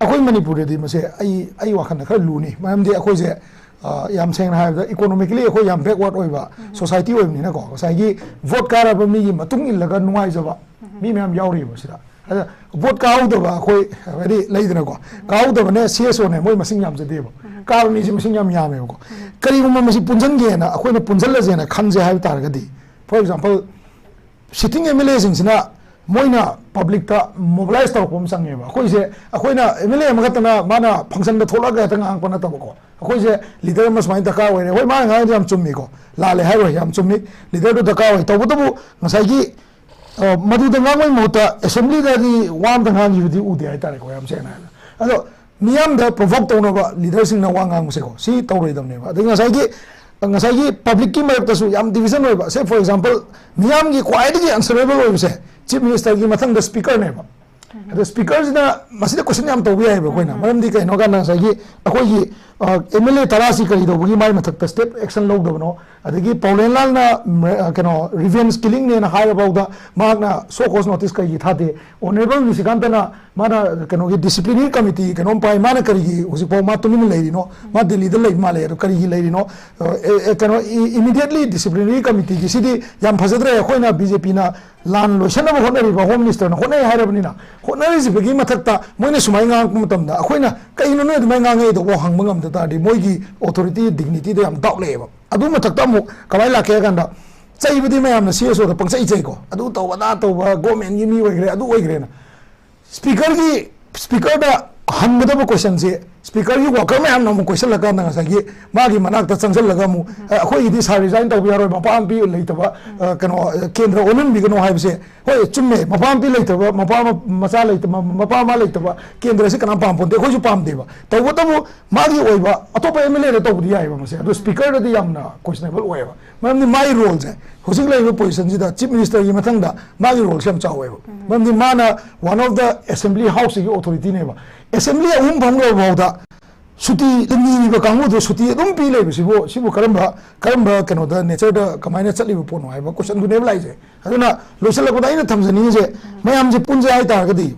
ꯑꯩꯈꯣꯏ ꯃꯅꯤꯄꯨꯔꯗꯗꯤ ꯃꯁꯦ ꯑꯩ, ꯑꯩ ꯋꯥꯈꯜꯗ ꯈꯔ ꯂꯨꯅꯤ꯫ ꯃꯔꯝꯗꯤ ꯑꯩꯈꯣꯏꯁꯦ, ꯑ, ꯌꯥꯝ ꯁꯦꯡꯅ ꯍꯥꯏꯔꯕꯗ economically ꯑꯩꯈꯣꯏ ꯌꯥꯝ backward ꯑꯣꯏꯕ society ꯑꯣꯏꯕꯅꯤꯅꯀꯣ, ꯉꯁꯥꯏꯒꯤ vote ꯀꯥꯔꯕ ꯃꯤꯒꯤ ꯃꯇꯨꯡ ꯏꯜꯂꯒ ꯅꯨꯡꯉꯥꯏꯖꯕ ꯃꯤ ꯃꯌꯥꯝ ꯌꯥꯎꯔꯤꯕ ꯁꯤꯗ꯫ ꯑꯗ vote ꯀꯥꯍꯧꯗꯕ ꯑꯩꯈꯣꯏ, ꯍꯥꯏꯗꯤ ꯂꯩꯗꯅꯀꯣ, ꯀꯥꯍꯧꯗꯕꯅꯦ C S O ꯅꯦ, ꯃꯣꯏ ꯃꯁꯤꯡ ꯌꯥꯝꯖꯗꯦꯕ, ꯀꯥꯕ ꯃꯤꯁꯦ ꯃꯁꯤꯡ ꯌꯥꯝ ꯌꯥꯝꯃꯦꯕꯀꯣ꯫ ꯀꯔꯤꯒꯨꯝꯕ ꯃꯁꯤ ꯄꯨꯟꯁꯤꯟꯒꯦꯅ, ꯑꯩꯈꯣꯏꯅ ꯄꯨꯟꯁꯤꯜꯂꯁꯦꯅ ꯈꯟꯁꯦ ꯍꯥꯏꯕ ꯇꯥꯔꯒꯗꯤ, for example, sitting M L A ꯁꯤꯡꯁꯤꯅ ꯃꯣꯏꯅ public ꯇ mobilize ꯇꯧꯔꯛꯄ ꯑꯃ ꯆꯪꯉꯦꯕ꯫ ꯑꯩꯈꯣꯏꯁꯦ, ꯑꯩꯈꯣꯏꯅ M L A ꯑꯃꯈꯛꯇꯅ ꯃꯥꯅ function ꯗ ꯊꯣꯛꯂꯛꯑꯒ ꯍꯦꯛꯇ ꯉꯥꯡꯉꯛꯄ ꯅꯠꯇꯕꯀꯣ, ꯑꯩꯈꯣꯏꯁꯦ leader ꯑꯃ ꯁꯨꯃꯥꯏꯅ ꯗꯔꯀꯥꯔ ꯑꯣꯏꯔꯦ꯫ ꯍꯣꯏ, ꯃꯥꯅ ꯉꯥꯡꯉꯤꯗꯣ ꯌꯥꯝ ꯆꯨꯝꯃꯤꯀꯣ, ꯂꯥꯜꯂꯦ ꯍꯥꯏꯔꯣꯏ, ꯌꯥꯝ ꯆꯨꯝꯃꯤ, leader ꯗꯨ ꯗꯔꯀꯥꯔ ꯑꯣꯏ꯫ ꯇꯧꯕꯇꯕꯨ ꯉꯁꯥꯏꯒꯤ, ꯑ, ꯃꯗꯨꯗ ꯉꯥꯡꯕꯒꯤ ꯃꯍꯨꯠꯇ assembly ꯗꯗꯤ ꯋꯥ ꯑꯝꯇ ꯉꯥꯡꯈꯤꯕꯗꯤ ꯎꯗꯦ ꯍꯥꯏꯇꯥꯔꯦꯀꯣ, ꯌꯥꯝ ꯁꯦꯡꯅ ꯍꯥꯏꯔꯕꯗ꯫ ꯑꯗꯣ ꯃꯤꯌꯥꯝꯗ provoke ꯇꯧꯅꯕ leader ꯁꯤꯡꯅ ꯋꯥ ꯉꯥꯡꯕꯁꯦꯀꯣ, ꯁꯤ ꯇꯧꯔꯣꯏꯗꯕꯅꯦꯕ꯫ ꯑꯗꯩ ꯉꯁꯥꯏꯒꯤ, ꯉꯁꯥꯏꯒꯤ public ꯀꯤ ꯃꯔꯛꯇꯁꯨ ꯌꯥꯝ division ꯑꯣꯏꯕ꯫ Say, for example, ꯃꯤꯌꯥꯝꯒꯤ ꯈ꯭ꯋꯥꯏꯗꯒꯤ answerable ꯑꯣꯏꯕꯁꯦ Chief Minister ꯒꯤ ꯃꯊꯪꯗ Speaker ꯅꯦꯕ꯫ ꯑꯗꯣ Speaker ꯁꯤꯅ ꯃꯁꯤꯗ question ꯌꯥꯝ ꯇꯧꯕ ꯌꯥꯏꯑꯕ ꯑꯩꯈꯣꯏꯅ꯫ ꯃꯔꯝꯗꯤ ꯀꯩꯅꯣ ꯀꯥꯟꯗ ꯉꯁꯥꯏꯒꯤ ꯑꯩꯈꯣꯏꯒꯤ, ꯑ, M L A ꯇꯔꯥꯁꯤ ꯀꯔꯤ ꯇꯧꯕꯒꯤ ꯃꯥꯏ ꯃꯊꯛꯇ step action ꯂꯧꯗꯕꯅꯣ? ꯑꯗꯒꯤ ꯄꯥꯎꯂꯦꯟꯂꯥꯜꯅ ꯃ-, ꯀꯩꯅꯣ, revenge killingꯅꯦꯅ ꯍꯥꯏꯔꯐꯥꯎꯗ ꯃꯍꯥꯛꯅ show cause notice ꯀꯩꯒꯤ ꯊꯥꯗꯦ? Honourable ꯅꯤꯁꯤꯀꯥꯟꯇꯅ ꯃꯥꯅ ꯀꯩꯅꯣꯒꯤ disciplinary committee ꯀꯩꯅꯣꯝ ꯄꯥꯏ, ꯃꯥꯅ ꯀꯔꯤꯒꯤ ꯍꯧꯖꯤꯛꯐꯥꯎ ꯃꯥ ꯇꯨꯃꯤꯟꯅ ꯂꯩꯔꯤꯅꯣ? ꯃꯥ ꯗꯤꯜꯂꯤꯗ ꯂꯩꯕ ꯃꯥꯜꯂꯦ, ꯑꯗꯣ ꯀꯔꯤꯒꯤ ꯂꯩꯔꯤꯅꯣ? ꯑ, ꯑꯦ, ꯑꯦ, ꯀꯩꯅꯣ, ꯏ-, immediately disciplinary committeeꯒꯤꯁꯤꯗꯤ ꯌꯥꯝ ꯐꯖꯗ꯭ꯔꯦ꯫ ꯑꯩꯈꯣꯏꯅ BJPꯅ ꯂꯥꯟ ꯂꯣꯏꯁꯤꯟꯅꯕ ꯍꯣꯠꯅꯔꯤꯕ Home Ministerꯅ ꯍꯣꯠꯅꯩ ꯍꯥꯏꯔꯕꯅꯤꯅ, ꯍꯣꯠꯅꯔꯤꯁꯤꯕꯒꯤ ꯃꯊꯛꯇ ꯃꯣꯏꯅ ꯁꯨꯃꯥꯏꯅ ꯉꯥꯡꯉꯛꯄ ꯃꯇꯝꯗ ꯑꯩꯈꯣꯏꯅ "ꯀꯩꯅꯣ ꯅꯣꯏ ꯑꯗꯨꯃꯥꯏꯅ ꯉꯥꯡꯉꯛꯏꯗꯣ?" ꯍꯪꯕ ꯉꯝꯗ ꯇꯥꯔꯗꯤ ꯃꯣꯏꯒꯤ authority, dignityꯗ ꯌꯥꯝ doubt ꯂꯩꯌꯦꯕ꯫ ꯑꯗꯨ ꯃꯊꯛꯇ ꯑꯃꯨꯛ ꯀꯃꯥꯏꯅ ꯂꯥꯛꯀꯦ ꯍꯥꯏ ꯀꯥꯟꯗ, ꯆꯩꯕꯗꯤ ꯃꯌꯥꯝꯅ CSOꯗ ꯄꯪꯆꯩ ꯆꯩꯀꯣ, "ꯑꯗꯨ ꯇꯧ, ꯑꯗꯥ ꯇꯧꯕ, governmentꯀꯤ ꯃꯤ ꯑꯣꯏꯈ꯭ꯔꯦ, ꯑꯗꯨ ꯑꯣꯏꯈ꯭ꯔꯦꯅ"꯫ Speakerꯒꯤ, Speakerꯗ ꯍꯪꯒꯗꯕ questionꯁꯦ, Speakerꯒꯤ worker ꯃꯌꯥꯝꯅ ꯑꯃꯨꯛ ꯀꯣꯏꯁꯜꯂꯀꯥꯟꯗ ꯉꯁꯥꯏꯒꯤ ꯃꯥꯒꯤ ꯃꯅꯥꯛꯇ ꯆꯪꯁꯤꯜꯂꯒ ꯑꯃꯨꯛ, "ꯑꯦ, ꯑꯩꯈꯣꯏꯒꯤꯗꯤ sir resign ꯇꯧꯕ ꯌꯥꯔꯣꯏ, ꯃꯄꯥ ꯃꯄꯤ ꯂꯩꯇꯕ, ꯑ, ꯀꯩꯅꯣ, ꯑ, ꯀꯦꯟꯗ꯭ꯔ ꯑꯣꯟꯍꯟꯕꯤꯒꯅꯣ" ꯍꯥꯏꯕꯁꯦ, ꯍꯣꯏ, ꯆꯨꯝꯃꯦ, ꯃꯄꯥ ꯃꯄꯤ ꯂꯩꯇꯕ, ꯃꯄꯥ ꯃ-, ꯃꯆꯥ ꯂꯩꯇꯕ, ꯃ-, ꯃꯄꯥ ꯃꯃꯥ ꯂꯩꯇꯕ ꯀꯦꯟꯗ꯭ꯔꯁꯤ ꯀꯅꯥꯝ ꯄꯥꯝ ꯄꯣꯟꯇꯦ, ꯑꯩꯈꯣꯏꯁꯨ ꯄꯥꯝꯗꯦꯕ꯫ ꯇꯧꯕꯇꯕꯨ ꯃꯥꯒꯤ ꯑꯣꯏꯕ ꯑꯇꯣꯞꯄ MLAꯗ ꯇꯧꯕꯗꯤ ꯌꯥꯏꯑꯕ ꯃꯁꯦ, ꯑꯗꯣ Speakerꯗꯗꯤ ꯌꯥꯝꯅ questionable ꯑꯣꯏꯌꯦꯕ꯫ ꯃꯔꯝꯗꯤ ꯃꯥꯒꯤ roleꯁꯦ, ꯍꯧꯖꯤꯛ ꯂꯩꯔꯤꯕ positionꯁꯤꯗ Chief Ministerꯒꯤ ꯃꯊꯪꯗ ꯃꯥꯒꯤ roleꯁꯦ ꯌꯥꯝ ꯆꯥꯎꯋꯦꯕ꯫ ꯃꯔꯝꯗꯤ ꯃꯥꯅ one of the Assembly Houseꯁꯤꯒꯤ authorityꯅꯦꯕ꯫ Assembly ꯑꯍꯨꯝ ꯐꯝꯈ꯭ꯔꯕ ꯐꯥꯎꯗ ꯁꯨꯇꯤ ꯅꯤꯔꯤꯕ ꯀꯥꯡꯕꯨꯗꯣ ꯁꯨꯇꯤ ꯑꯗꯨꯝ ꯄꯤ ꯂꯩꯕꯁꯤꯕꯨ, ꯁꯤꯕꯨ ꯀꯔꯝꯕ, ꯀꯔꯝꯕ ꯀꯩꯅꯣꯗ, natureꯗ ꯀꯃꯥꯏꯅ ꯆꯠꯂꯤꯕ ꯄꯣꯠꯅꯣ ꯍꯥꯏꯕ questionꯗꯨꯅꯦꯕ ꯂꯥꯛꯏꯁꯦ꯫ ꯑꯗꯨꯅ ꯂꯣꯏꯁꯤꯜꯂꯛꯄꯗ ꯑꯩꯅ ꯊꯝꯖꯅꯤꯡꯉꯤꯁꯦ, ꯃꯌꯥꯝꯁꯦ ꯄꯨꯟꯁꯦ ꯍꯥꯏꯇꯥꯔꯒꯗꯤ,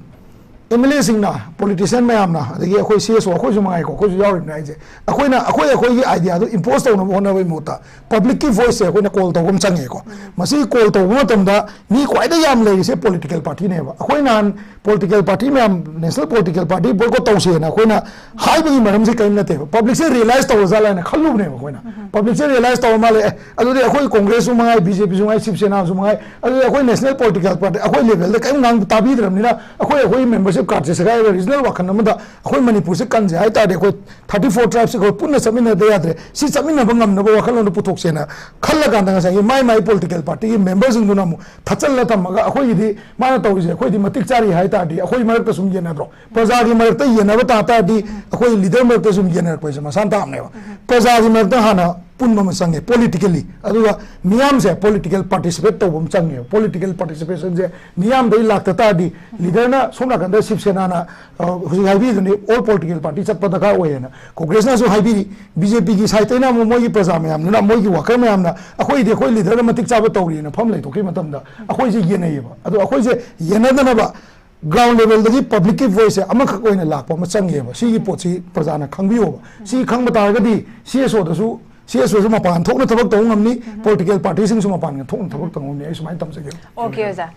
MLAꯁꯤꯡꯅ, politician ꯃꯌꯥꯝꯅ, ꯑꯗꯒꯤ ꯑꯩꯈꯣꯏ CSO, ꯑꯩꯈꯣꯏꯁꯨ ꯃꯉꯥꯏꯀꯣ, ꯑꯩꯈꯣꯏꯁꯨ ꯌꯥꯎꯔꯤꯕꯅꯦ ꯍꯥꯏꯁꯦ, ꯑꯩꯈꯣꯏꯅ ꯑꯩꯈꯣꯏ ꯑꯩꯈꯣꯏꯒꯤ ideaꯗꯨ impose ꯇꯧꯅꯕ ꯍꯣꯠꯅꯕꯒꯤ ꯃꯍꯨꯠꯇ, publicꯀꯤ voiceꯁꯦ ꯑꯩꯈꯣꯏꯅ call ꯇꯧꯕ ꯑꯃ ꯆꯪꯉꯦꯀꯣ꯫ ꯃꯁꯤ call ꯇꯧꯕ ꯃꯇꯝꯗ ꯃꯤ ꯈ꯭ꯋꯥꯏꯗꯒꯤ ꯌꯥꯝ ꯂꯩꯔꯤꯁꯦ political partyꯅꯦꯕ꯫ ꯑꯩꯈꯣꯏ ꯅꯍꯥꯟ political party ꯃꯌꯥꯝ, national political party boycott ꯇꯧꯁꯦꯅ ꯑꯩꯈꯣꯏꯅ ꯍꯥꯏꯕꯒꯤ ꯃꯔꯝꯁꯦ ꯀꯔꯤꯝ ꯅꯠꯇꯦꯕ꯫ Publicꯁꯦ realize ꯇꯧꯔꯖꯥꯠꯂ ꯍꯥꯏꯅ ꯈꯜꯂꯨꯕꯅꯦꯕ ꯑꯩꯈꯣꯏꯅ꯫ Publicꯁꯦ realize ꯇꯧꯔ ꯃꯥꯜꯂꯦ, "ꯑꯦ, ꯑꯗꯨꯗꯤ ꯑꯩꯈꯣꯏ Congressꯁꯨ ꯃꯉꯥꯏ, BJPꯁꯨ ꯃꯉꯥꯏ, Shiv Senaꯁꯨ ꯃꯉꯥꯏ, ꯑꯗꯨꯗꯤ ꯑꯩꯈꯣꯏ national political party, ꯑꯩꯈꯣꯏ levelꯗ ꯀꯔꯤꯝ ꯉꯥꯡ ꯇꯥꯕꯤꯗ꯭ꯔꯕꯅꯤꯅ, ꯑꯩꯈꯣꯏ, ꯑꯩꯈꯣꯏ membership cardꯁꯦ ꯁꯦꯒꯥꯏꯔꯒ regional ꯋꯥꯈꯜ ꯑꯃꯗ ꯑꯩꯈꯣꯏ ꯃꯅꯤꯄꯨꯔꯁꯦ ꯀꯟꯁꯦ ꯍꯥꯏ ꯇꯥꯔꯗꯤ, ꯑꯩꯈꯣꯏ thirty four tribesꯁꯦ ꯑꯩꯈꯣꯏ ꯄꯨꯟꯅ ꯆꯠꯃꯤꯟꯅꯗ ꯌꯥꯗ꯭ꯔꯦ꯫ ꯁꯤ ꯆꯠꯃꯤꯟꯅꯕ ꯉꯝꯅꯕ ꯋꯥꯈꯜꯂꯣꯟꯗꯣ ꯄꯨꯊꯣꯛꯁꯦꯅ" ꯈꯜꯂꯀꯥꯟꯗ, ꯉꯁꯥꯏꯒꯤ ꯃꯥꯏ ꯃꯥꯏ political partyꯒꯤ memberꯁꯤꯡꯗꯨꯅ ꯑꯃꯨꯛ ꯊꯠꯆꯜꯂ ꯊꯝꯃꯒ, "ꯑꯩꯈꯣꯏꯒꯤꯗꯤ ꯃꯥꯅ ꯇꯧꯔꯤꯁꯦ ꯑꯩꯈꯣꯏꯗꯤ ꯃꯇꯤꯛ ꯆꯥꯔꯤ" ꯍꯥꯏ ꯇꯥꯔꯗꯤ, ꯑꯩꯈꯣꯏ ꯃꯔꯛꯇ ꯁꯨꯝ ꯌꯦꯟꯅꯗ꯭ꯔꯣ? ꯄ꯭ꯔꯖꯥꯒꯤ ꯃꯔꯛꯇ ꯌꯦꯟꯅꯕ ꯇꯥ ꯇꯥꯔꯗꯤ, ꯑꯩꯈꯣꯏ leader ꯃꯔꯛꯇ ꯁꯨꯝ ꯌꯦꯟꯅꯔꯛꯄꯁꯦ ꯃꯁꯥꯅ ꯇꯥꯕꯅꯦꯕ꯫ ꯄ꯭ꯔꯖꯥꯒꯤ ꯃꯔꯛꯇ ꯍꯥꯟꯅ ꯄꯨꯟꯕ ꯑꯃ ꯆꯪꯉꯦ ꯄꯣꯂꯤꯇꯤꯀꯦꯜꯂꯤ꯫ ꯑꯗꯨꯒ ꯃꯤꯌꯥꯝꯁꯦ ꯄꯣꯂꯤꯇꯤꯀꯦꯜ ꯄꯥꯔꯇꯤꯁꯤꯄꯦꯠ ꯇꯧꯕ ꯑꯃ ꯆꯪꯉꯦꯕ꯫ ꯄꯣꯂꯤꯇꯤꯀꯦꯜ ꯄꯥꯔꯇꯤꯁꯤꯄꯦꯁꯟꯁꯦ ꯃꯤꯌꯥꯝꯗꯒꯤ ꯂꯥꯛꯇ ꯇꯥꯔꯗꯤ, ꯂꯤꯗꯔꯅ ꯁꯣꯝ ꯅꯥꯀꯟꯗ ꯁꯤꯕ ꯁꯦꯅꯥꯅ, ꯑ, ꯍꯧꯖꯤꯛ ꯍꯥꯏꯕꯤꯗꯨꯅꯤ, ꯑꯣꯜ ꯄꯣꯂꯤꯇꯤꯀꯦꯜ ꯄꯥꯔꯇꯤ ꯆꯠꯄ ꯗꯔꯀꯥꯔ ꯑꯣꯏꯌꯦꯅ꯫ ꯀꯣꯡꯒ꯭ꯔꯦꯁꯅꯁꯨ ꯍꯥꯏꯕꯤꯔꯤ, ꯕꯤ ꯖꯦ ꯄꯤꯒꯤ ꯁꯥꯏꯠꯇꯩꯅ ꯑꯃꯨꯛ ꯃꯣꯏꯒꯤ ꯄ꯭ꯔꯖꯥ ꯃꯌꯥꯝꯗꯨꯅ, ꯃꯣꯏꯒꯤ ꯋꯥꯀꯔ ꯃꯌꯥꯝꯅ, "ꯑꯩꯈꯣꯏꯗꯤ ꯑꯩꯈꯣꯏ ꯂꯤꯗꯔꯅ ꯃꯇꯤꯛ ꯆꯥꯕ ꯇꯧꯔꯤꯅ" ꯐꯝ ꯂꯩꯊꯣꯛꯈꯤꯕ ꯃꯇꯝꯗ ꯑꯩꯈꯣꯏꯁꯦ ꯌꯦꯟꯅꯩꯌꯦꯕ꯫ ꯑꯗꯣ ꯑꯩꯈꯣꯏꯁꯦ ꯌꯦꯟꯅꯗꯅꯕ ꯒ꯭ꯔꯥꯎꯟ ꯂꯦꯚꯦꯜꯗꯒꯤ ꯄꯕ꯭ꯂꯤꯛꯀꯤ ꯚꯣꯏꯁꯁꯦ ꯑꯃꯈꯛ ꯑꯣꯏꯅ ꯂꯥꯛꯄ ꯑꯃ ꯆꯪꯉꯦꯕ꯫ ꯁꯤꯒꯤ ꯄꯣꯠꯁꯤ ꯄ꯭ꯔꯖꯥꯅ ꯈꯪꯕꯤꯌꯣꯕ꯫ ꯁꯤ ꯈꯪꯕ ꯇꯥꯔꯒꯗꯤ ꯁꯤ ꯑꯦꯁ ꯑꯣꯗꯁꯨ, ꯁꯤ ꯑꯦꯁ ꯑꯣꯁꯨ ꯃꯄꯥꯟ ꯊꯣꯛꯅ ꯊꯕꯛ ꯇꯧꯕ ꯉꯝꯅꯤ, ꯄꯣꯂꯤꯇꯤꯀꯦꯜ ꯄꯥꯔꯇꯤꯁꯤꯡꯁꯨ ꯃꯄꯥꯟ ꯊꯣꯛꯅ ꯊꯕꯛ ꯇꯧꯕ ꯉꯝꯅꯤ꯫ ꯑꯩ ꯁꯨꯃꯥꯏꯅ ꯇꯝꯖꯒꯦ꯫ ꯑꯣꯀꯦ ꯑꯣꯖꯥ꯫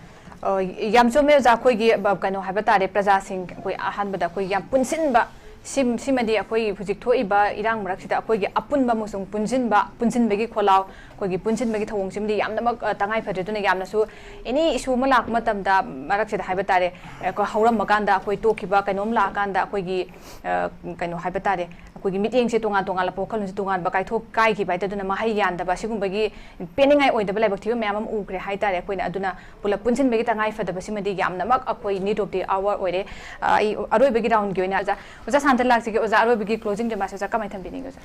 ꯑ, ꯌꯥꯝ ꯆꯨꯝꯃꯦ ꯑꯣꯖꯥ꯫ ꯑꯩꯈꯣꯏꯒꯤ, ꯑ, ꯀꯩꯅꯣ ꯍꯥꯏꯕ ꯇꯥꯔꯦ, ꯄ꯭ꯔꯖꯥꯁꯤꯡ ꯑꯩꯈꯣꯏ ꯑꯍꯥꯟꯕꯗ ꯑꯩꯈꯣꯏ ꯌꯥꯝ ꯄꯨꯟꯁꯤꯟꯕ, ꯁꯤꯝ-, ꯁꯤꯃꯗꯤ ꯑꯩꯈꯣꯏ ꯍꯧꯖꯤꯛ ꯊꯣꯛꯏꯕ ꯏꯔꯥꯡ ꯃꯔꯛꯁꯤꯗ ꯑꯩꯈꯣꯏꯒꯤ ꯑꯄꯨꯟꯕ ꯑꯃꯁꯨꯡ ꯄꯨꯟꯁꯤꯟꯕ, ꯄꯨꯟꯁꯤꯟꯕꯒꯤ ꯈꯣꯜꯂꯥꯎ, ꯑꯩꯈꯣꯏꯒꯤ ꯄꯨꯟꯁꯤꯟꯕꯒꯤ ꯊꯧꯑꯣꯡꯁꯤꯃꯗꯤ ꯌꯥꯝꯅꯃꯛ, ꯑ, ꯇꯉꯥꯏ ꯐꯗ꯭ꯔꯦ꯫ ꯑꯗꯨꯅ ꯌꯥꯝꯅꯁꯨ ꯑꯦꯅꯤ ꯏꯁꯨ ꯑꯃ ꯂꯥꯛꯄ ꯃꯇꯝꯗ, ꯃꯔꯛꯁꯤꯗ ꯍꯥꯏꯕ ꯇꯥꯔꯦ, ꯑ, ꯀ-, ꯍꯧꯔꯝꯕ ꯀꯥꯟꯗ, ꯑꯩꯈꯣꯏ ꯇꯣꯛꯈꯤꯕ ꯀꯩꯅꯣꯝ ꯂꯥꯛꯑꯀꯥꯟꯗ ꯑꯩꯈꯣꯏꯒꯤ, ꯑ, ꯀꯩꯅꯣ ꯍꯥꯏꯕ ꯇꯥꯔꯦ, ꯑꯩꯈꯣꯏꯒꯤ ꯃꯤꯠꯌꯦꯡꯁꯦ ꯇꯣꯉꯥꯟ ꯇꯣꯉꯥꯟꯕ, ꯋꯥꯈꯜꯂꯣꯟꯁꯦ ꯇꯣꯉꯥꯟꯕ ꯀꯥꯏꯊꯣꯛ ꯀꯥꯏꯈꯤꯕ ꯍꯥꯏꯇꯥꯔꯦ꯫ ꯑꯗꯨꯅ ꯃꯍꯩ ꯌꯥꯟꯗꯕ, ꯁꯤꯒꯨꯝꯕꯒꯤ ꯄꯦꯟꯅꯤꯡꯉꯥꯏ ꯑꯣꯏꯗꯕ ꯂꯥꯏꯕꯛ ꯊꯤꯕ ꯃꯌꯥꯝ ꯑꯃ ꯎꯈ꯭ꯔꯦ ꯍꯥꯏꯇꯥꯔꯦ꯫ ꯑꯩꯈꯣꯏꯅ ꯑꯗꯨꯅ ꯄꯨꯂꯞ ꯄꯨꯟꯁꯤꯟꯕꯒꯤ ꯇꯉꯥꯏ ꯐꯗꯕꯁꯤꯃꯗꯤ ꯌꯥꯝꯅꯃꯛ ꯑꯩꯈꯣꯏ need of the hour ꯑꯣꯏꯔꯦ꯫ ꯑ, ꯑꯩ ꯑꯔꯣꯏꯕꯒꯤ ꯔꯥꯎꯟꯒꯤ ꯑꯣꯏꯅ ꯑꯣꯖꯥ, ꯑꯣꯖꯥ ꯁꯥꯟꯇ ꯂꯥꯛꯁꯤꯒꯦ꯫ ꯑꯣꯖꯥ, ꯑꯔꯣꯏꯕꯒꯤ closing remarks ꯑꯣꯖꯥ ꯀꯃꯥꯏꯅ ꯊꯝꯕꯤꯅꯤꯡꯒꯦ ꯑꯣꯖꯥ?